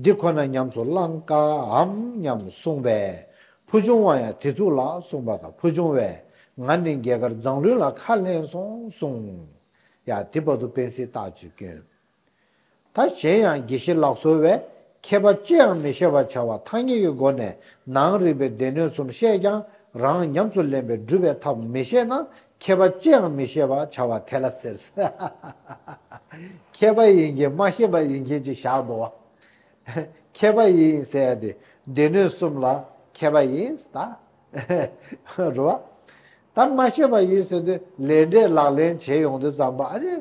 འདི་ཁོ་ན་ཉམས་སུ་བླང་དཀའ་འམ་སྙམ་གསུངས་པས། ཕུ་ཆུང་བ་ཡང་དེ་ཚུགས་ལ་གསུངས་པ་དང་། ཕུ་ཆུང་བས་ང་ནི་རྒྱ་གར་མཛངས་བླུན་ལ་ཁས་ལེན་སོང་གསུངས། ཡ་དེ་བར་དུ་སྤེན་སྲིད་རྟགས་ཅིག་སྐྱོན། ད་གཞན་ཡང་དགེ་བཤེས་ལག་སོ་བས་མཁས་པ་ཅི་ཡང་མི་བཤད་པར་བྱ་བ་ཐ་སྙད་ཀྱི་སྒོ་ནས་ནང་རིག་པའི་སྡེ་སྣོད་གསུམ་བཤད་ཀྱང་རང་ཉམས་སུ་ལེན་པའི་སྒྲུབ་པའི་ཐབས་མི་ཤེས་ན་མཁས་པ་ཅི་ཡང་མི་བཤད་པར་བྱ་བ་དེ་ལ་ཟེར། མཁས་པ་ཡིན་མཁན་མ་ཤེས་པ་ཡིན་མཁན་ཅིག་བཞག་འདུག་བ། མཁས་པ་ཡིན་ཟེར་ཡ་དེ་སྡེ་སྣོད་གསུམ་ལ་མཁས་པ་ཡིན་ད། རེད་བ། ད་མ་ཤེས་པ་ཡིན་ཟེར་དུས་ལས་འབྲས་ལག་ལེན་བྱེད་ཡོང་དུས་ཙམ་པ་ཨ་ནི།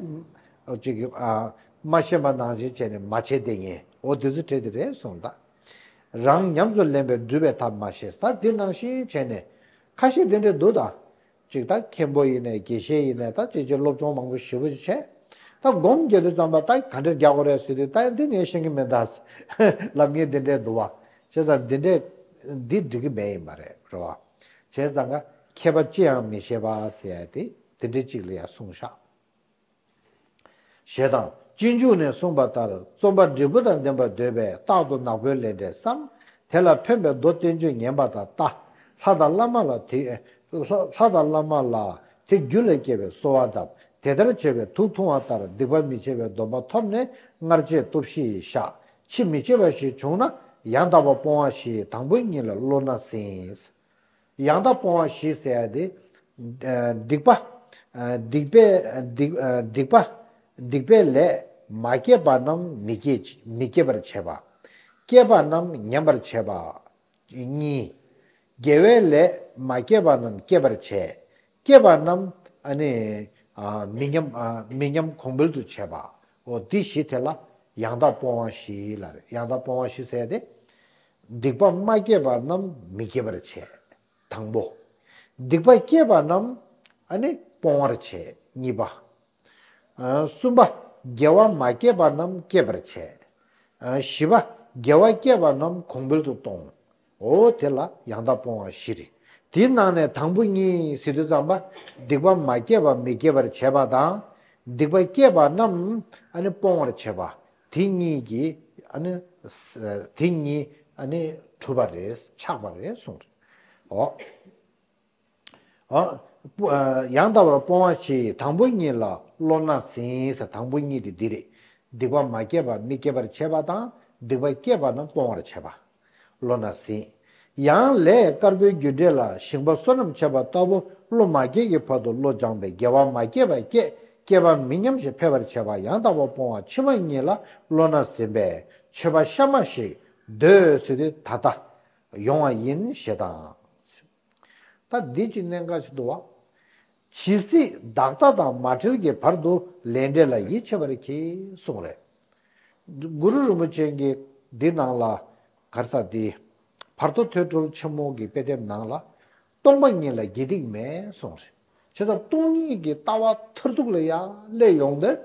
ཅིག་ཨ། མ་ཤེས་པ་ནང་བཞིན་བྱས་ནས་མ་བྱེད་དེ་ངས་འོ་དེ་ཚོ་བྲིས་དེ་རེད་གསུངས་ད། རང་ཉམས་སུ་ལེན་པའི་སྒྲུབ་པའི་ཐབས་མ་ཤེས་ད་དེ་ནང་བཞིན་བྱས་ནས། ཁ་ཤས་དེ་འདྲས་འདུག་ད། ཅིག་ད་མཁན་པོ་ཡིན་ནས་དགེ་བཤེས་ཡིན་ནས་ད་ཅིག་ཅིག་སློབ་སྦྱོང་མང་པོ་ཞེ་པོ་ཅིག་བྱས། ད་སྒོམ་རྒྱག་དུས་ཙམ་པ་ད་ག་འདྲས་རྒྱག་དགོས་རེད་ཟེར་དུས་ད་འདི་ངས་ཤེས་ཀྱི་མེད་ད། ལབ་མཁན་དེ་འདྲས་འདུག་བ། བྱས་ཙང་འདི་འདྲས་འདི་འགྲིག་གི་མེད་ཡིན་པ་རེད་རེད་བ། བྱས་ཙང་ཀ་མཁས་པ་ཅི་ཡང་མི་ཤེས་པ་ཟེར་ཡ་དེ་འདི་འདྲས་ཅིག་ལ་ཡ་གསུངས་ཤག་ཞེས་དང་། སྤྱོད་འཇུག་ནས་གསུངས་པ་ལྟར་རྩོམ་པ་འབྲས་བུ་དང་ལྡན་པར་འདོད་པས་རྟག་ཏུ་ནག་པོའི་ལས་འབྲས་སམ། དེ་ལ་ཕན་པའི་མདོ་བསྟན་བཅོས་ཉན་པ་དང་ལྟ། ལྷ་དང་བླ་མ་ལ་དེ། ལྷ་ལྷ་དང་བླ་མ་ལ་དེ་རྒྱུད་ལ་སྐྱེས་པའི་གསོལ་བ་བཏབ། དེ་ལྟར་བྱས་པས་དུག་འཐུང་བ་ལྟར་སྡིག་པ་མི་བྱེད་པའི་སྡོམ་པ་ཐོབ་ནས་སྔར་བྱས་སྟོབས་བཞི་ཡིས་བཤགས། ཕྱིས་མི་བྱེད་པ་ཞིག་བྱུང་ན་ཡང་དག་པར་སྤོང་བ་བཞིའི་དང་པོ་གཉིས་ལ་བློ་སྣ་ཟིན། ཡང་དག་སྤོང་བ་བཞི་ཟེར་ཡ་དེ། ཨ། སྡིག་པ། ཨ། སྡིག་པའི་སྡིག་ཨ། སྡིག་པ། སྡིག་པའི་ལས་མ་སྐྱེས་པ་རྣམས་མི་སྐྱེ་མི་སྐྱེ་བར་བྱེད་པ། སྐྱེས་པ་རྣམས་ཉམས་པར་བྱེད་པ། གཉིས། དགེ་བའི་ལས་མ་སྐྱེས་པ་རྣམས་སྐྱེ་བར་བྱེད། སྐྱེས་པ་རྣམས་ཨ་ནི། ཨ། མི་ཉམས། ཨ། མི་ཉམས་གོང་འཕེལ་དུ་བྱེད་པ། འོ་འདི་བཞི་དེ་ལ་ཡང་དག་སྤོང་བ་བཞི་ལབ་རེད། ཡང་དག་སྤོང་བ་བཞི་ཟེར་ཏེ། སྡིག་པ་མ་སྐྱེས་པ་རྣམས་མི་སྐྱེ་བར་བྱེད། དང་པོ། སྡིག་པ་སྐྱེས་པ་རྣམས་ཨ་ནི་སྤོང་བར་བྱེད། གཉིས་པ། ཨ། གསུམ་པ། དགེ་བ་མ་སྐྱེས་པ་རྣམས་སྐྱེ་བར་བྱེད། ཨ། བཞི་པ། དགེ་བ་སྐྱེས་པ་རྣམས་གོང་འཕེལ་དུ་གཏོང་། འོ་དེ་ལ་ཡང་དག་སྤོང་བ་བཞི་རེད། དེའི་ནང་ནས་དང་པོ་གཉིས་ཟེར་དུས་ཙམ་པ། སྡིག་པ་མ་སྐྱེས་པ་མི་སྐྱེ་བར་བྱེད་པ་དང་། སྡིག་པ་སྐྱེས་པ་རྣམས་ཨ་ནི་སྤོང་བར་བྱེད་པ། དེ་གཉིས་ཀྱི་ཨ་ནི། དེ་གཉིས་ཨ་ནི་གྲུབ་པ་རེད། ཆགས་པ་རེད་གསུངས་རེད། འོ། ཨ། ཡང་དག་པར་སྤོང་བ་བཞིའི་དང་པོ་གཉིས་ལ་བློ་སྣ་ཟིན་ཟེར། དང་པོ་གཉིས་དེ་འདི་རེད། སྡིག་པ་མ་སྐྱེས་པ་མི་སྐྱེ་བར་བྱེད་པ་དང་། སྡིག་པ་སྐྱེས་པ་རྣམས་སྤོང་བར་བྱེད་པ། བློ་སྣ་ཟིན། ཡང་ལས་དཀར་པོའི་རྒྱུ་འབྲས་ལ་ཞིང་པ་བསོད་ནམས་ཆེ་བ་ལྟ་བུ་བློ་མ་སྐྱེས་ཀྱི་བར་དུ་བློ་སྦྱངས་པས་དགེ་བ་མ་སྐྱེས་པ་སྐྱེ། སྐྱེས་པ་མི་ཉམས་ཤིང་འཕེལ་བར་བྱེད་པ། ཡང་དག་པར་སྤོང་བ་ཕྱི་མ་གཉིས་ལ་བློ་སྣ་ཟིན་པས་མཆོད་པ་གཤའ་མ་ཞིག་འདོད་ཟེར་དུས་ད་ལྟ་ཡོང་བ་ཡིན་ཞེས་དང་། ད་འདི་ཅིག་གནད་འགག་ཅིག་འདུག་བ། ཇི་སྲིད་བདག་ལྟ་དང་མ་བྲལ་གྱི་བར་དུ་ལས་འབྲས་ལ་ཡིད་ཆེས་པར་གྱིས་གསུངས་རེད། གུ་རུ་རིན་པོ་ཆེ་གིས་འདི་ནང་ལ་ག་རེ་ཟེར་འདི། བར་དོ་ཐོས་གྲོལ་ཆེན་མོ་གི་དཔེ་དེབ་ནང་ལ། སྟོང་པ་ཉིད་ལ་དགེ་སྡིག་མེད་གསུངས་རེད། བྱས་ཙང་སྟོང་ཉིད་ཀྱི་ལྟ་བ་མཐར་ཐུག་ལ་ཡར་སླེབས་ཡོང་དུས་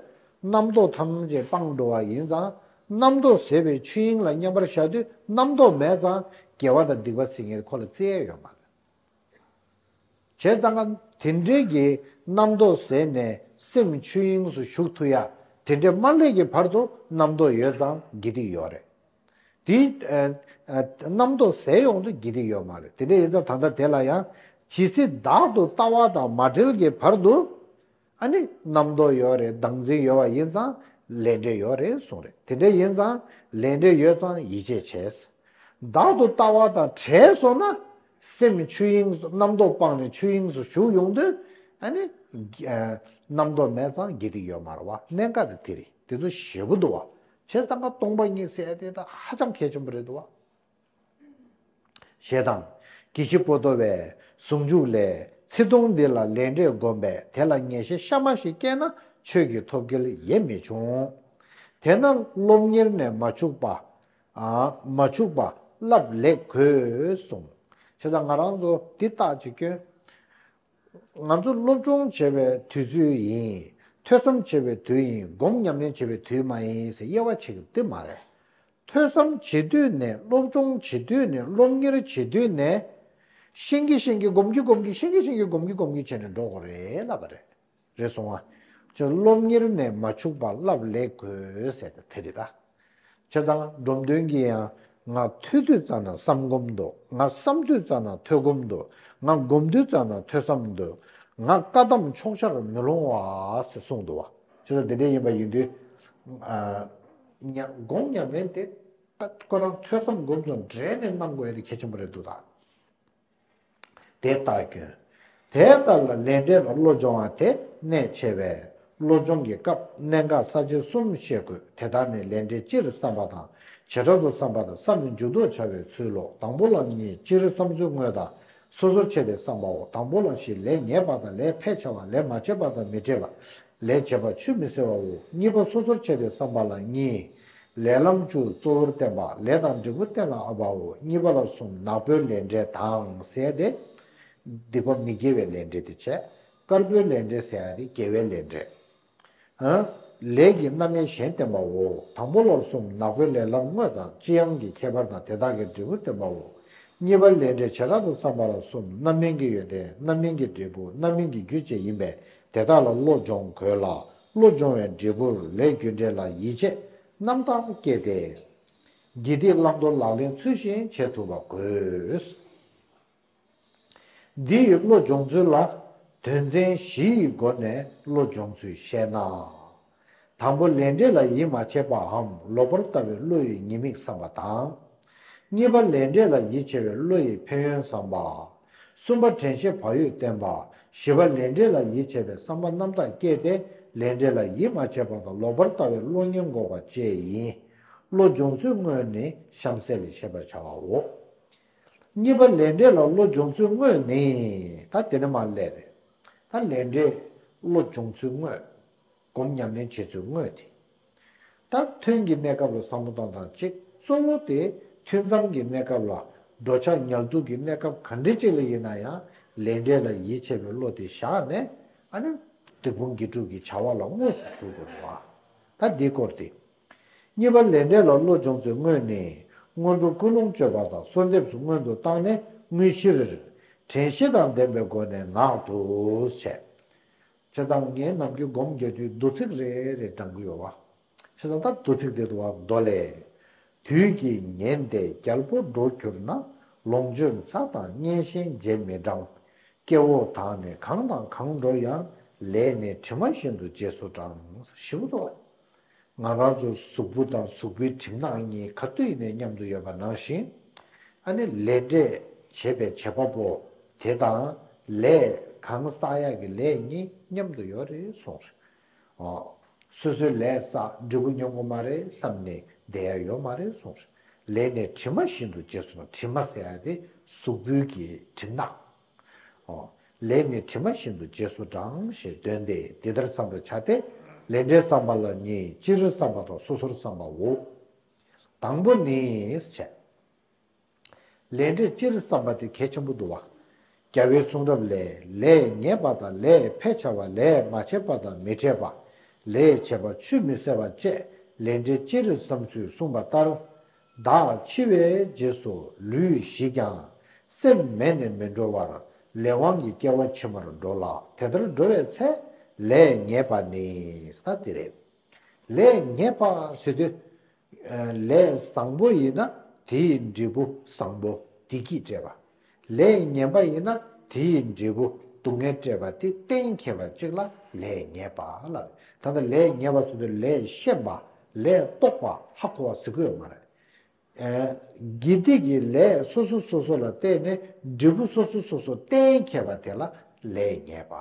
རྣམ་རྟོག་ཐམས་ཅད་སྤངས་འགྲོ་བ་ཡིན་ཙང་། རྣམ་རྟོག་ཟད་པའི་ཆོས་དབྱིངས་ལ་མཉམ་པར་བཞག་དུས་རྣམ་རྟོག་མེད་ཙང་དགེ་བ་དང་སྡིག་པ་ཟེར་མཁན་ཁོ་ལ་བརྩི་ཡས་ཡོད་མ་རེད། བྱས་ཙང་ཀ་དེ་འདྲའི་གི་རྣམ་རྟོག་ཟད་ནས་སེམས་ཆོས་དབྱིངས་སུ་ཞུགས་ཐུབ་ཡ། དེ་འདྲའི་མ་སླེབས་ཀྱི་བར་དུ་རྣམ་རྟོག་ཡོད་ཙང་དགེ་སྡིག་ཡོད་རེད། དེ་ཨ་ཨ་རྣམ་རྟོག་ཟད་ཡོང་དུས་དགེ་སྡིག་ཡོད་མ་རེད། དེ་འདྲ་ཡིན་ཙང་ད་ལྟ་དེ་ལ་ཡང་ཇི་སྲིད་བདག་ཏུ་ལྟ་བ་དང་མ་བྲལ་གྱི་བར་དུ། ཨ་ནི་རྣམ་རྟོག་ཡོད་རེད། བདག་འཛིན་ཡོད་པ་ཡིན་ཙང་ལས་འབྲས་ཡོད་རེད་གསུངས་རེད། དེ་འདྲ་ཡིན་ཙང་ལས་འབྲས་ཡོད་ཙང་ཡིད་ཆེས་བྱས། བདག་ཏུ་ལྟ་བ་དང་བྲལ་སོང་ན། སེམས་ཆོས་དབྱིངས་སུ་རྣམ་རྟོག་སྤངས་ནས་ཆོས་དབྱིངས་སུ་ཞུགས་ཡོང་དུས། ཨ་ནི་ཨ་རྣམ་རྟོག་མེད་ཙང་དགེ་སྡིག་ཡོད་མ་རེད་བ། གནད་འགག་དེ་དེ་རེད། དེ་ཚོ་ཞེ་པོ་འདུག་བ། བྱས་ཙང་ཀ་སྟོང་པ་ཉིད་ཟེར་ཡ་དེ་ད་ཧ་ཅང་གལ་ཆེན་པོ་རེད་འདུག་བ། ཞེས་དང་། དགེ་བཤེས་པོ་ཏོ་བས་ཟུང་འཇུག་ལས། ཚིག་དུམ་འདི་ལ་ལས་འབྲས་བསྒོམས་པས་དེ་ལ་ངེས་ཤེས་གཤའ་མ་ཞིག་སྐྱེས་ན་ཆོས་ཀྱི་ཐོབ་སྐལ་ཡེ་མི་འབྱུང་། དེས་ན་སློབ་གཉེར་ནས་མ་འཆུག་པ། ཨ་མ་འཆུག་པ་བསླབ་ལེགས་དགོས་གསུངས། བྱས་ཙང་ང་རང་ཚོ་འདི་རྟགས་ཅིག་སྐྱོན། ང་ཚོ་སློབ་སྦྱོང་བྱེད་པའི་དུས་ཚོད་ཡིན། ཐོས་བསམ་བྱེད་པའི་དུས་ཡིན། སྒོམ་ཉམས་ལེན་བྱེད་པའི་དུས་མ་ཡིན་ཟེར་དབྱེ་བ་ཕྱེ་གི་འདི་མ་རེད། ཐོས་བསམ་བྱེད་དུས་ནས། སློབ་སྦྱོང་བྱེད་དུས་ནས། སློབ་གཉེར་བྱེད་དུས་ནས། ཤེས་ཀྱི་ཤེས་ཀྱི་སྒོམ་གྱི་སྒོམ་གྱི་ཤེས་ཀྱི་ཤེས་ཀྱི་སྒོམ་གྱི་སྒོམ་གྱི་བྱས་ནས་འགྲོ་དགོས་རེད་ལབ་པ་རེད། རེད་སོང་ང་། ཅེས་སློབ་གཉེར་ནས་མ་འཆུག་པ་བསླབ་ལེགས་དགོས་ཟེར་ཏེ་དེ་རེད་ད། བྱས་ཙང་འབྲོམ་སྟོན་གྱིས་ཡང་། ང་ཐོས་དུས་ཙམ་ན་བསམ་སྒོམ་འདུག་ང་བསམ་དུས་ཙམ་ན་ཐོས་སྒོམ་འདུག་ང་སྒོམ་དུས་ཙམ་ན་ཐོས་བསམ་འདུག་ང་བཀའ་གདམས་ཕྱོགས་ཆར་མི་ལྷུང་བ་ཟེར་གསུངས་འདུག་བ། བྱས་ཙང་དེ་འདྲ་ཡིན་པ་ཡིན་དུས། ཨ་ཉ་སྒོམ་ཉམས་ལེན་དེ་ད་ཁོ་རང་ཐོས་བསམ་སྒོམ་གསུམ་འབྲེལ་ནས་གནང་དགོས་ཡ་དེ་གལ་ཆེན་པོ་རེད་འདུག་ད། དེ་ལྟར་སྐྱོན། དེ་ལྟར་ལ་ལས་འབྲས་ལ་བློ་སྦྱོང་བ་དེ་གནད་ཆེ་བས། བློ་སྦྱོང་གི་སྐབས་གནད་འགག་ས་བཅད་གསུམ་ཤེས་དགོས། དེ་དག་ནི་ལས་འབྲས་སྤྱིར་བསམ་པ་དང་། བྱེ་བྲག་ཏུ་བསམ་པ་དང་། བསམ་ནི་མཇུག་ཏུ་བྱ་བའི་ཚུལ་ལོ། དང་པོ་ལ་གཉིས། སྤྱིར་བསམ་ཚུལ་དངོས་དང་། སོ་སོར་ཕྱེ་སྟེ་བསམ་པའོ། དང་པོ་ལ་བཞི། ལས་ངེས་པ་དང་། ལས་ཕལ་ཆེ་བ། ལས་མ་བྱས་པ་དང་། མི་འབྲེལ་བ། ལས་བྱེད་པ་ཆུད་མི་ཟ་བའོ། གཉིས་པ་སོ་སོར་ཕྱེ་སྟེ་བསམ་པ་ལ་གཉིས། ལས་ལམ་བཅུ་གཙོ་བོར་བསྟན་པ། ལས་དང་འབྲས་བུ་གཏན་ལ་དབབ་པའོ། གཉིས་པ་ལ་གསུམ། ནག་པོའི་ལས་འབྲས་དང་ཟེར་ཏེ། སྡིག་པ་མི་དགེ་བའི་ལས་འབྲས་དེ་བྱས། དཀར་པོའི་ལས་འབྲས་ཟེར་ཡ་དེ་དགེ་བའི་ལས་འབྲས། ཨ། ལས་ཀྱི་རྣམ་དབྱེ་གཞན་བསྟན་པའོ། དང་པོ་ལ་གསུམ། ནག་པོའི་ལས་ལམ་དངོས་དང་། ལྕི་ཡང་གི་ཁྱད་པར་དང་། དེ་དག་གི་འབྲས་བུ་བསྟན་པའོ། གཉིས་པ་ལས་འབྲས་བྱེ་བྲག་ཏུ་བསམ་པ་ལ་གསུམ། རྣམ་སྨིན་གྱི་ཡོན་ཏན། རྣམ་སྨིན་གྱི་འབྲས་བུ། རྣམ་སྨིན་གྱི་རྒྱུ་བཅས་ཡིན་པས། དེ་དག་ལ་བློ་སྦྱོང་དགོས་ལ། བློ་སྦྱོང་བའི་འབྲས་བུར་ལས་རྒྱུ་འབྲས་ལ་ཡིད་ཆེས་རྣམ་དག་སྐྱེས་ཏེ། དགེ་སྡིག་བླང་དོར་ལག་ལེན་ཚུལ་བཞིན་བྱེད་ཐུབ་པ་དགོས། འདི་ཡི་བློ་སྦྱོང་ཚུལ་ལ། དོན་ཚན་བཞི་ཡི་སྒོ་ནས་བློ་སྦྱོང་ཚུལ་བཤད་ན། དང་པོ་ལས་འབྲས་ལ་ཡིད་མ་ཆེས་པའམ་ལོག་པར་ལྟ་བའི་བློ་ཡི་ཉེས་དམིགས་བསམ་པ་དང་། གཉིས་པ་ལས་འབྲས་ལ་ཡིད་ཆེས་པའི་བློ་ཡི་ཕན་ཡོན་བསམ་པ། གསུམ་པ་དྲན་ཤེས་བག་ཡོད་བསྟེན་པ། བཞི་པ་ལས་འབྲས་ལ་ཡིད་ཆེས་པའི་བསམ་པ་རྣམ་དག་སྐྱེས་ཏེ། ལས་འབྲས་ལ་ཡིད་མ་ཆེས་པ་དང་ལོག་པར་ལྟ་བའི་བློ་ངན་འགོག་པ་བཅས་ཡིན། བློ་སྦྱོང་ཚུལ་དངོས་ནི་གཤམ་གསལ་ལས་ཤེས་པར་བྱའོ། གཉིས་པ་ལས་འབྲས་ལ་བློ་སྦྱོང་ཚུལ་དངོས་ནི། ད་དེ་ནི་མར་སླེབས་རེད། ད་ལས་འབྲས་བློ་སྦྱོང་ཚུལ་དངོས། སྒོམ་ཉམས་ལེན་བྱེད་ཚུལ་དངོས་དེ། ད་ཐུན་གྱི་གནས་སྐབས་ལ་བསམ་བློ་བཏང་དང་གཅིག་གཙོ་བོ་དེ་ཐུན་མཚམས་ཀྱི་གནས་སྐབས་ལ། འགྲོ་འཆག་ཉལ་འདུག་གི་གནས་སྐབས་ག་འདྲ་ཅིག་ལ་ཡིན་ན་ཡང་ལས་འབྲས་ལ་ཡིད་ཆེས་པའི་བློ་དེ་བཞག་ནས། ཨ་ནི་སྡིག་སྤོང་དགེ་སྒྲུབ་ཀྱི་བྱ་བ་ལ་དངོས་སུ་ཞུགས་དགོས་པ། ད་འདིའི་སྐོར་དེ། གཉིས་པ་ལས་འབྲས་ལ་བློ་སྦྱོང་ཚུལ་དངོས་ནི། སྔོན་འགྲོ་ཀུན་སློང་བཅོས་པ་དང་གསོལ་འདེབས་སུ་སྔོན་དུ་བཏང་ནས་དངོས་གཞིར། དྲན་ཤེས་དང་ལྡན་པའི་སྒོ་ནས་ངག་ཏུ་བྱས། བྱས་ཙང་ངས་ནམ་རྒྱུན་སྒོམ་རྒྱག་དུས་མདོ་ཚིག་རེ་རེ་བགྲང་གི་ཡོད་པ། བྱས་ཙང་ད་མདོ་ཚིག་དེ་འདུག་བ། མདོ་ལས། དུས་ཀྱིས་ཉེན་ཏེ་རྒྱལ་པོ་འགྲོ་གྱུར་ན། ལོངས་སྤྱོད་རྩྭ་དང་གཉེན་གཤིན་རྗེས་མི་འབྲང་། སྐྱེ་བོ་དག་ནི་གང་དང་གང་འགྲོ་ཡང་། ལས་ནི་གྲིབ་མ་བཞིན་དུ་རྗེས་སུ་འབྲང་། ཞེ་པོ་འདུག་ང་རང་ཚོ་གཟུགས་པོ་དང་གཟུགས་པོའི་གྲིབ་ནག་གཉིས་ག་དུས་ཡིན་ནའི་མཉམ་དུ་ཡོད་པ་ནང་བཞིན། ཨ་ནི་ལས་འབྲས་བྱེད་པའི་བྱེད་པ་པོ་དེ་དང་། ལས་གང་བསགས་ཡག་གི་ལས་གཉིས་མཉམ་དུ་ཡོད་རེད་གསུངས་རེད། ཨོ། སོ་སོའི་ལས་བསགས་འབྲས་བུ་མྱོང་གི་མ་རེད་བསམ་ནས་བསྡད་ཡ་ཡོད་མ་རེད་གསུངས་རེད། ལས་ནི་གྲིབ་མ་བཞིན་དུ་རྗེས་སུ་འབྲང་། གྲིབ་མ་ཟེར་ཡ་དེ་གཟུགས་པོའི་གི་གྲིབ་ནག་ཨོ། ལས་ནི་དྲི་མ་བཞིན་དུ་རྗེས་སུ་འབྲང་ཞེས་འདོན་ཏེ། འདི་ལྟར་བསམ་པར་བྱ་སྟེ། ལས་འབྲས་བསམ་པ་ལ་གཉིས། སྤྱིར་བསམ་པ་དང་སོ་སོར་བསམ་པའོ། དང་པོ་ནི་བྱས། ལས་འབྲས་སྤྱིར་བསམ་པ་དེ་གལ་ཆེན་པོ་འདུག་བ། རྒྱལ་བའི་གསུང་རབ་ལས། ལས་ངེས་པ་དང་ལས་ཕལ་ཆེ་བ། ལས་མ་བྱས་པ་དང་མི་འཕྲད་པ། ལས་བྱས་པ་ཆུད་མི་ཟ་བ་བཅས་ལས་འབྲས་ཅི་རིགས་སམ་ཞེས་གསུངས་པ་ལྟར། བདག་འཆི་བའི་རྗེས་སུ་ལུས་ཞིག་ཀྱང་སེམས་མེད་ནས་མི་འགྲོ་བར་ལས་དབང་གིས་སྐྱེ་བ་ཕྱི་མར་འགྲོ་ལ། དེ་ལྟར་འགྲོ་བའི་ཚེ་ལས་ངེས་པ་ནི། ས་དེ་རེད། ལས་ངེས་པ་ཟེར་དུས། ལས་བཟང་པོ་ཡིན་ན་དེའི་འབྲས་བུ་བཟང་པོ་བདེ་སྐྱིད་སྤྲད་པ། ལས་ངན་པ་ཡིན་ན་དེའི་འབྲས་བུ་སྡུག་བསྔལ་སྤྲད་པ་དེ་གཏན་འཁེལ་བ་གཅིག་ལ་ལས་ངེས་པ་ལབ། ད་ལྟ་ལས་ངེས་པ་ཟེར་དུས་ལས་ཤེས་པ། ལས་རྟོགས་པ། ཧ་གོ་བ་ཟེར་གི་ཡོད་མ་རེད། དགེ་སྡིག་གི་ལས་སོ་སོ་སོ་སོ་ལ་བརྟེན་ནས་འབྲས་བུ་སོ་སོ་སོ་སོ་གཏན་འཁེལ་བ་དེ་ལ་ལས་ངེས་པ།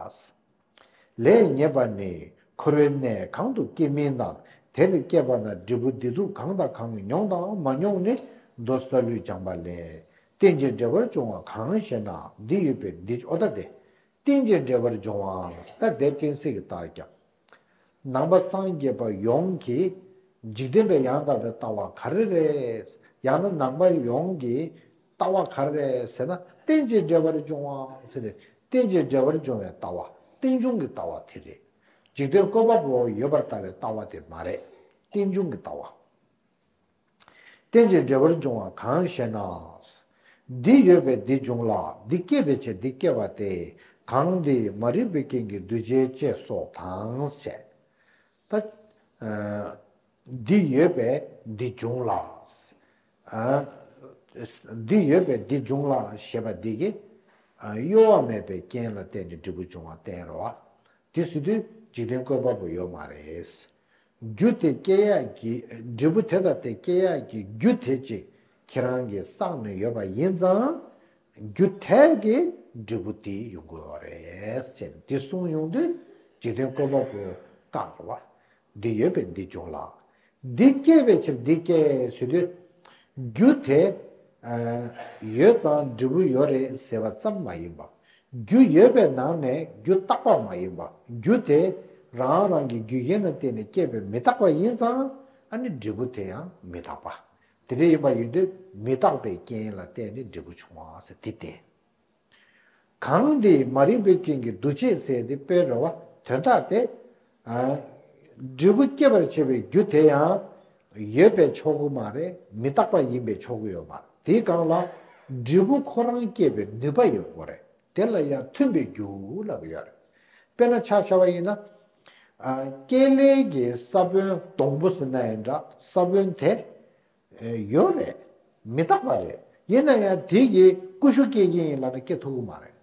ལས་ངེས་པ་ནི་འཁོར་བའི་གནས་གང་དུ་སྐྱེ་མིན་དང་། དེར་སྐྱེས་པ་ན་འབྲས་བུ་བདེ་སྡུག་གང་དང་གང་མྱོང་དང་མ་མྱོང་ནི་མདོ་རྩ་ལུས་སྦྱངས་པ་ལས། རྟེན་ཅིང་འབྲེལ་བར་འབྱུང་བ་གང་ཞེ་ན། འདི་ཡོད་པས་འདི། འོ་ད་དེ། རྟེན་ཅིང་འབྲེལ་བར་འབྱུང་བ། ད་དེ་གཏན་ཚིགས་ཀྱི་རྟགས་ཀྱང་། ནང་པ་སངས་རྒྱས་པ་ཡོངས་ཀྱི་འཇིག་རྟེན་པའི་ཡང་དག་པའི་ལྟ་བ་ག་རེ་རེད། ཡང་ན་ནང་པ་ཡོངས་ཀྱི་ལྟ་བ་ག་རེ་རེད་ཟེར་ན། རྟེན་ཅིང་འབྲེལ་བར་འབྱུང་བ་ཟེར་ཏེ། རྟེན་ཅིང་འབྲེལ་བར་འབྱུང་བའི་ལྟ་བ། རྟེན་འབྱུང་གི་ལྟ་བ་དེ་རེད། འཇིག་རྟེན་བཀོད་པ་པོ་ཡོད་པར་ལྟ་བའི་ལྟ་བ་དེ་མ་རེད། རྟེན་འབྱུང་གི་ལྟ་བ། རྟེན་ཅིང་འབྲེལ་བར་འབྱུང་བ་གང་ཞེ་ན། འདི་ཡོད་པས་འདི་འབྱུང་ལ། འདི་སྐྱེད་པའི་ཕྱིར་འདི་སྐྱེ་བ་སྟེ། གང་འདི་མ་རིག་པའི་རྐྱེན་གྱིས་འདུ་བྱེད་ཅེས་སོགས་དང་ཞེས། ད། འདི་ཡོད་པས་འདི་འབྱུང་ལ། འདི་ཡོད་པས་འདི་འབྱུང་ལ་ཞེས་པ་འདི་གིས། གཡོ་བ་མེད་པའི་རྐྱེན་ལ་བརྟེན་ནས་འབྲས་བུ་འབྱུང་བ་བསྟན་རེད་བ། དེ་ཟེར་དུས་འཇིག་རྟེན་བཀོད་པ་པོ་ཡོད་མ་རེད། རྒྱུ་དེ་སྐྱེ་ཡག་གི། འབྲས་བུ་དེ་དང་དེ་སྐྱེ་ཡག་གི་རྒྱུ་དེ་གཅིག་ཁྱེད་རང་གིས་བསགས་ནས་ཡོད་པ་ཡིན་ཙང་། རྒྱུ་དེ་གིས་འབྲས་བུ་དེ་ཡོང་གི་ཡོད་རེད་ཅེས་འདི་གསུངས་ཡོང་དུས་འཇིག་རྟེན་བཀོད་པ་པོ་བཀག་རེད་བ། འདི་ཡོད་པས་འདི་འབྱུང་ལ། འདི་སྐྱེད་པའི་ཕྱིར་འདི་སྐྱེ་ཟེར་དུས། རྒྱུ་དེ་ཡོད་ཙང་འབྲས་བུ་ཡོད་རེད་ཟེར་བ་ཙམ་མ་ཡིན་པ། རྒྱུ་ཡོད་པའི་ནང་ནས་རྒྱུ་རྟག་པ་མ་ཡིན་པ། རྒྱུ་དེ་རང་རང་གི་རྒྱུ་གཞན་ལ་བརྟེན་ནས་སྐྱེས་པའི་མི་རྟག་པ་ཡིན་ཙང་། ཨ་ནི་འབྲས་བུ་དེ་ཡང་མི་རྟག་པ། དེ་འདྲ་ཡིན་པ་ཡིན་དུས་མི་རྟག་པའི་རྐྱེན་ལ་བརྟེན་ནས་འབྲས་བུ་བྱུང་བ་ཟེར་དེ་བསྟན། གང་འདི་མ་རིག་པའི་རྐྱེན་གྱིས་འདུ་བྱེད་ཟེར་དེ་དཔེ་རེད་བ། དོན་དག་དེ། འབྲས་བུ་སྐྱེད་པར་བྱེད་པའི་རྒྱུ་དེ་ཡང་ཡོད་པས་ཆོག་གི་མ་རེད། མི་རྟག་པ་ཡིན་པས་ཆོག་གི་ཡོད་མ་རེད། དེའི་སྒང་ལ་འབྲས་བུ་ཁོ་རང་སྐྱེད་པའི་ནུས་པ་ཡོད་དགོས་རེད། དེ་ལ་ཡང་མཐུན་པའི་རྒྱུ་ལབ་ཀྱི་ཡོད་རེད། དཔེར་ན་ཆ་བཞག་པ་ཡིན་ན། སྐྱེས་ལེན་གྱི་ས་བོན་སྡོང་པོ་ཟེར་ན་ཡང་འདྲ། ས་བོན་དེ། ཡོད་རེད། མི་རྟག་པ་རེད། ཡིན་ན་ཡང་དེ་གིས་ཀུ་ཤུ་སྐྱེ་གི་ཡིན་ལབ་ན་སྐྱེ་ཐུབ་ཀྱི་མ་རེད།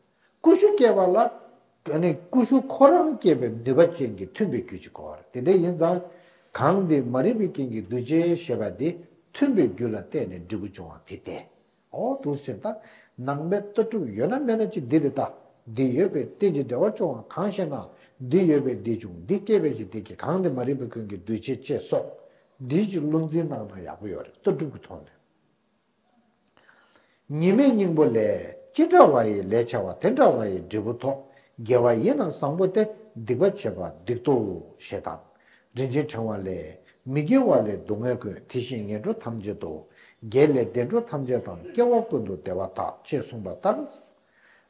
ཀུ་ཤུ་སྐྱེ་བ་ལ། ཨ་ནི་ཀུ་ཤུ་ཁོ་རང་སྐྱེ་བའི་ནུས་པ་ཅན་གྱི་མཐུན་པའི་རྒྱུ་ཅིག་དགོས་པ་རེད། དེ་འདྲ་ཡིན་ཙང་། གང་འདི་མ་རིག་པའི་རྐྱེན་གྱིས་འདུ་བྱེད་ཞེས་པ་འདི་མཐུན་པའི་རྒྱུ་ལ་བརྟེན་ནས་འབྲས་བུ་འབྱུང་བ་དེ་སྟེ། འོ་འདུག་ཟེར་ད། ནང་པའི་ལྟ་གྲུབ་ཡོད་ན་མེད་ན་ཅིག་འདི་རེད་ད། འདི་ཡོད་པས་རྟེན་ཅིང་འབྲེལ་བར་འབྱུང་བ་གང་ཞེ་ན། འདི་ཡོད་པས་འདི་འབྱུང་། འདི་སྐྱེད་པའི་ཕྱིར་འདི་སྐྱེ། གང་འདི་མ་རིག་པའི་རྐྱེན་གྱིས་འདུ་བྱེད་ཅེས་སོགས། འདི་ཅིག་བློ་འཛིན་གནང་ན་ཡག་པོ་ཡོད་རེད། ལྟ་གྲུབ་ཀྱི་ཐོག་ནས། ཉི་མའི་སྙིང་པོ་ལས། ཅི་འདྲ་བ་ཡི་ལས་བྱ་བ། དེ་འདྲ་བ་ཡི་འབྲས་བུ་ཐོབ། དགེ་བ་ཡིན་ན་བཟང་པོ་སྟེ། སྡིག་པ་བྱས་པ་སྡིག་ཏོ་ཞེས་དང་། རིན་ཆེན་ཕྲེང་བ་ལས། མི་དགེ་བ་ལས་སྡུག་བསྔལ་ཀུན། དེ་བཞིན་ངན་འགྲོ་ཐམས་ཅད་དོ། དགེ་ལས་བདེ་འགྲོ་ཐམས་ཅད་དང་། སྐྱེ་བ་ཀུན་ཏུ་བདེ་བ་དག་ཅེས་གསུངས་པ་ལྟར།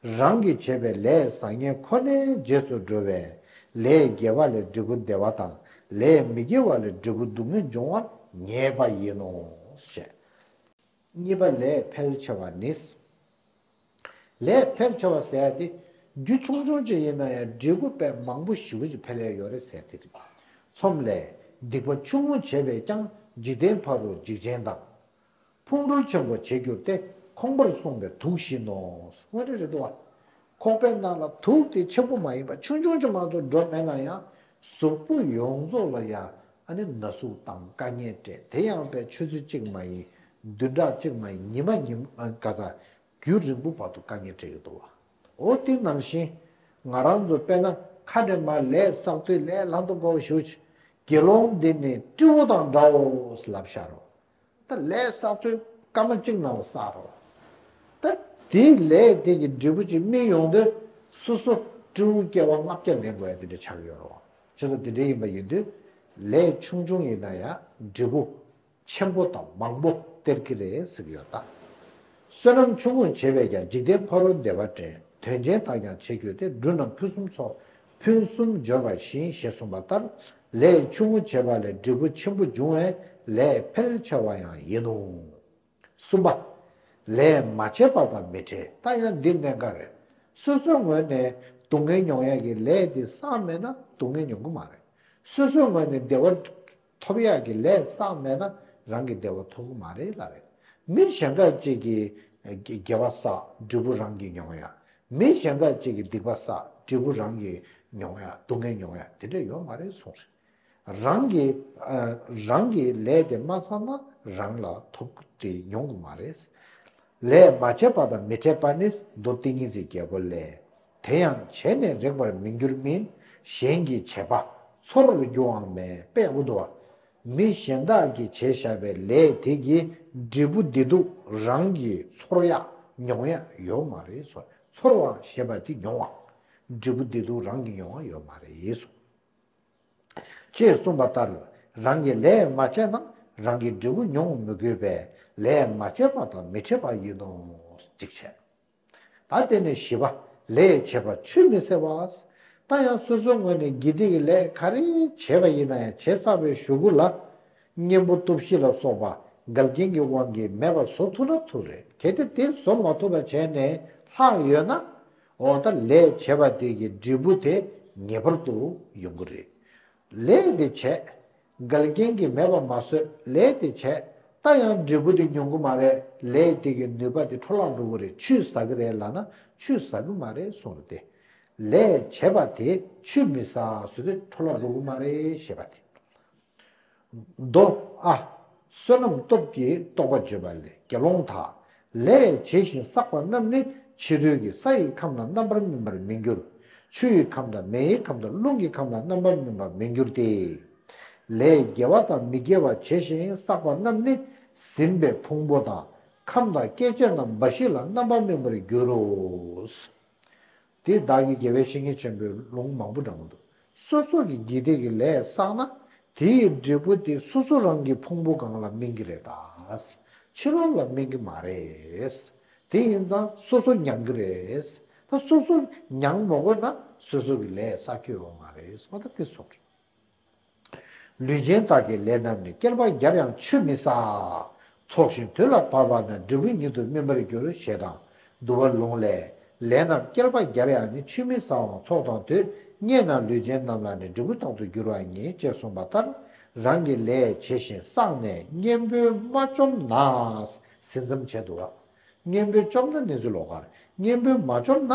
རང་གིས་བྱས་པའི་ལས་བཟང་ངན་ཁོ་ནའི་རྗེས་སུ་འགྲོ་བས། ལས་དགེ་བ་ལས་འབྲས་བུ་བདེ་བ་དང་། ལས་མི་དགེ་བ་ལས་འབྲས་བུ་སྡུག་བསྔལ་འབྱུང་བར་ངེས་པ་ཡིན་ནོ། ཞེས། གཉིས་པ་ལས་འཕེལ་ཆེ་བ་ནི། ལས་འཕེལ་ཆེ་བ་ཟེར་ཡ་དེ། རྒྱུ་ཆུང་ཆུང་ཅིག་ཡིན་ན་ཡང་འབྲས་བུ་དཔེ་མང་པོ་ཞེ་པོ་ཅིག་འཕེལ་ཡ་ཡོད་རེད་ཟེར་དེ་རེད། ཚོམས་ལས། སྡིག་པ་ཆུང་ངུ་བྱས་པས་ཀྱང་། འཇིག་རྟེན་ཕ་རོལ་འཇིགས་ཆེན་དང་། ཕུང་ཁྲོལ་ཆེན་པོ་བྱེད་འགྱུར་ཏེ། ཁོང་པར་གསུངས་པའི་དུག་བཞིན་ནོ། དངོས་འབྲེལ་རེད་འདུག་བ། ཁོག་པའི་ནང་ལ་དུག་དེ་ཆེན་པོ་མ་ཡིན་པ་ཆུང་ཆུང་ཅིག་མ་གཏོགས་འགྲོ་མེད་ན་ཡང་། གཟུགས་པོ་ཡོངས་རྫོགས་ལ་ཡང་ཨ་ནི་ན་ཟུག་དང་དཀའ་ངལ་སྤྲད། དེ་ཡང་པའི་ཆུ་ཚོད་གཅིག་མ་ཡིན། བདུན་ཕྲག་གཅིག་མ་ཡིན། ཉི་མ་ཉིན་ག་ས། རྒྱུན་རིང་པོ་བར་དུ་དཀའ་ངལ་འཕྲད་ཀྱི་འདུག་བ། འོ་དེ་ནང་བཞིན། ང་རང་ཚོ་དཔེར་ན་ཁ་ནས་མར་ལས་བསགས་དུས་ལས་ལྷག་ཏུ་དགའ་བོ་ཞེ་པོ་ཅིག་དགེ་སློང་འདི་ནི་སྤྲེའུ་དང་འདྲའོ་ལབ་བཞག་རོགས། ད་ལས་བསགས་དུས་སྐར་མ་གཅིག་ནང་ལ་བསགས་རོགས། ད་དེའི་ལས་དེ་གི་འབྲས་བུ་ཅིག་སྨིན་ཡོང་དུས་སོ་སོ་སྤྲེའུ་སྐྱེ་བ་ལྔ་བརྒྱ་ལེན་དགོས་ཡ་དེ་འདྲ་ཆགས་ཀྱི་ཡོད་རེད་བ། བྱས་ཙང་དེ་འདྲ་ཡིན་པ་ཡིན་དུས་ལས་ཆུང་ཆུང་ཡིན་ན་ཡང་འབྲས་བུ། ཆེན་པོ་དང་མང་པོ་སྟེར་གྱི་རེད་ཟེར་གྱི་ཡོད་ད། བསོད་ནམས་ཆུང་ངུ་བྱས་པས་ཀྱང་། འཇིག་རྟེན་ཕ་རོལ་བདེ་བ་འདྲེན། དོན་ཆེན་དག་ཀྱང་བྱེད་འགྱུར་ཏེ། འབྲུ་རྣམས་ཕུན་སུམ་ཚོགས། ཕུན་སུམ་འབྱོར་བ་བཞིན་ཞེས་གསུངས་པ་ལྟར། ལས་ཆུང་ངུ་བྱས་པ་ལས་འབྲས་བུ་ཆེན་པོ་འབྱུང་བས་ལས་འཕེལ་ཆེ་བ་ཡང་ཡིན་ནོ། གསུམ་པ། ལས་མ་བྱས་པ་དང་མི་འཕྲད། ད་ཡང་འདི་གནད་འགག་རེད། སོ་སོའི་ངོས་ནས་སྡུག་བསྔལ་མྱོང་ཡག་གི་ལས་དེ་བསགས་མེད་ན་སྡུག་བསྔལ་མྱོང་གི་མ་རེད། སོ་སོའི་ངོས་ནས་བདེ་བ་ཐོབ་ཡག་གི་ལས་བསགས་མེད་ན་རང་གི་བདེ་བ་ཐོབ་ཀྱི་མ་རེད་ལབ་རེད། མི་གཞན་དག་ཅིག་གིས་དགེ་བ་བསགས། འབྲས་བུ་རང་གིས་མྱོང་ཡག་མི་གཞན་དག་ཅིག་གིས་སྡིག་པ་བསགས། འབྲས་བུ་རང་གིས་མྱོང་ཡག་སྡུག་བསྔལ་མྱོང་ཡག་དེ་འདྲ་ཡོད་མ་རེད་གསུངས་རེད། རང་གི་ཨ། རང་གི་ལས་དེ་མ་བསགས་ན་རང་ལ་ཐོབ་དེ་མྱོང་གི་མ་རེད། ལས་མ་བྱས་པ་དང་མི་འཕྲད་པ་ནི་མདོ་ཏིང་ངེ་འཛིན་རྒྱལ་པོ་ལས། དེ་ཡང་བྱས་ནས་རེག་པར་མི་འགྱུར་མིན། གཞན་གྱི་བྱས་པ་ཚོར་རྒྱུའང་མེད་པས། འོ་དོ། མི་གཞན་དག་གིས་བྱས་བཞག་པའི་ལས་དེ་གི་འབྲས་བུ་བདེ་སྡུག་རང་གིས་ཚོར་ཡག་མྱོང་ཡག་ཡོད་མ་རེད་སོ། ཚོར་བ་ཞེས་པ་དེ་མྱོང་བ། འབྲས་བུ་བདེ་སྡུག་རང་གིས་མྱོང་བ་ཡོད་མ་རེད་སོ། ཅེས་གསུངས་པ་ལྟར། རང་གིས་ལས་མ་བྱས་ན་རང་གི་འབྲས་བུ་མྱོང་མི་དགོས་པས་ལས་མ་བྱས་པ་དང་མི་འཕྲད་པ་ཡིན་ནོ། གཅིག་བྱས། ད་དེ་ནས་བཞི་པ། ལས་བྱས་པ་ཆུད་མི་ཟ་བ། ད་ཡང་སོ་སོའི་ངོས་ནས་དགེ་སྡིག་གི་ལས་ག་རེ་བྱས་པ་ཡིན་ན་ཡང་བྱས་ཚར་བའི་གཞུག་གུ་ལ། གཉེན་པོ་སྟོབས་བཞི་ལ་སོགས་པ་འགལ་རྐྱེན་གྱི་དབང་གིས་མེད་པར་བཟོ་ཐུབ་ན་ཐུབ་རེད། གལ་ཏེ་དེ་བཟོ་མ་ཐུབ་པ་བྱས་ནས་ལྷག་ཡོད་ན། འོ་ད་ལས་བྱས་པ་དེ་གི་འབྲས་བུ་དེ་ངེས་པར་དུ་ཡོང་གི་རེད། ལས་དེ་བྱས། འགལ་རྐྱེན་གྱིས་མེད་པ་མ་བཟོས། ལས་དེ་བྱས། ད་ཡང་འབྲས་བུ་དེ་མྱོང་གི་མ་རེད། ལས་དེ་གི་ནུས་པ་དེ་འཕྲོ་བརླག་འགྲོ་གི་རེད། ཆུད་ཟ་གི་རེད་ལབ་ན་ཆུད་ཟ་གི་མ་རེད་གསུངས་རེད་དེ། ལས་བྱས་པ་དེ་ཆུད་མི་ཟ་ཟེར་དུས་འཕྲོ་བརླག་འགྲོ་གི་མ་རེད་ཞེས་པ་དེ། མདོ། ཨ། བསོད་ནམས་སྟོབས་ཀྱིས་རྟོགས་པ་བརྗོད་པ་ལས། དགེ་སློང་དག་ལས་བྱས་ཤིང་བསགས་པ་རྣམས་ནི། ཕྱི་རོལ་གྱི་ས་ཡི་ཁམས་ལ་རྣམ་པར་སྨིན་པར་མི་འགྱུར། ཆུ་ཡི་ཁམས་དང་མེ་ཡི་ཁམས་དང་རླུང་གི་ཁམས་ལ་རྣམ་པར་སྨིན་པར་མི་འགྱུར་ཏེ། ལས་དགེ་བ་དང་མི་དགེ་བ་བྱས་ཤིང་བསགས་པ་རྣམས་ནི། ཟིན་པའི་ཕུང་པོ་དང་ཁམས་དང་སྐྱེ་མཆེད་རྣམས་འབའ་ཞིག་ལ་རྣམ་པར་སྨིན་པར་འགྱུར་རོ། དེ་བདག་གིས་དགེ་བའི་བཤེས་གཉེན་ཆེན་པོའི་ལུང་མང་པོ་དྲངས་འདུག་སོ་སོ་གི་དགེ་སྡིག་གི་ལས་བསགས་ན། དེའི་འབྲས་བུ་དེ་སོ་སོ་རང་གི་ཕུང་པོ་སྒང་ལ་སྨིན་གྱི་རེད་ད། ཕྱི་རོལ་ལ་སྨིན་གྱི་མ་རེད། དེ་ཡིན་ཙང་སོ་སོ་མྱང་གི་རེད། ད་སོ་སོ་མྱང་མ་དགོས་ན་སོ་སོ་གི་ལས་བསགས་རྒྱུ་ཡོད་མ་རེད། འོ་ད་དེ་སོང་། ལུས་ཅན་དག་གི་ལས་རྣམས་ནི། བསྐལ་པ་བརྒྱར་ཡང་ཆུད་མི་ཟ། ཚོགས་ཤིང་དུས་ལ་བབ་པ་ན། འབྲས་བུ་ཉིད་དུ་སྨིན་པར་འགྱུར། ཞེས་དང་། འདུལ་བ་ལུང་ལས། ལས་རྣམས་བསྐལ་པ་བརྒྱར་ཡང་ནི། ཆུད་མི་ཟ་འོང་ཚོགས་དང་དུས། རྙེད་ན་ལུས་ཅན་རྣམས་ལ་ནི། འབྲས་བུ་རྟག་ཏུ་འགྱུར་བར་ངེས། ཅེས་གསུངས་པ་ལྟར། རང་གི་ལས་བྱས་ཤིང་བསགས་ནས་གཉེན་པོས་མ་བཅོམ་ན། ཟིན་མཚམས་བྱས་འདུག་བ། གཉེན་པོས་བཅོམ་ན་ནི་ཟུ་ལོ་གར། གཉེན་པོས་མ་བཅོམ་ན་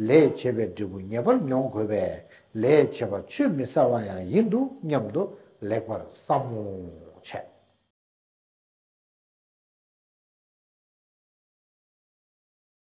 ལས་བྱས་པའི་འབྲས་བུ་ངེས་པར་མྱོང་དགོས་པས། ལས་བྱས་པ་ཆུད་མི་ཟ་བ་ཡང་ཡིན་འདུག་སྙམ་དུ་ལེགས་པར་བསམ་མོ་བྱས།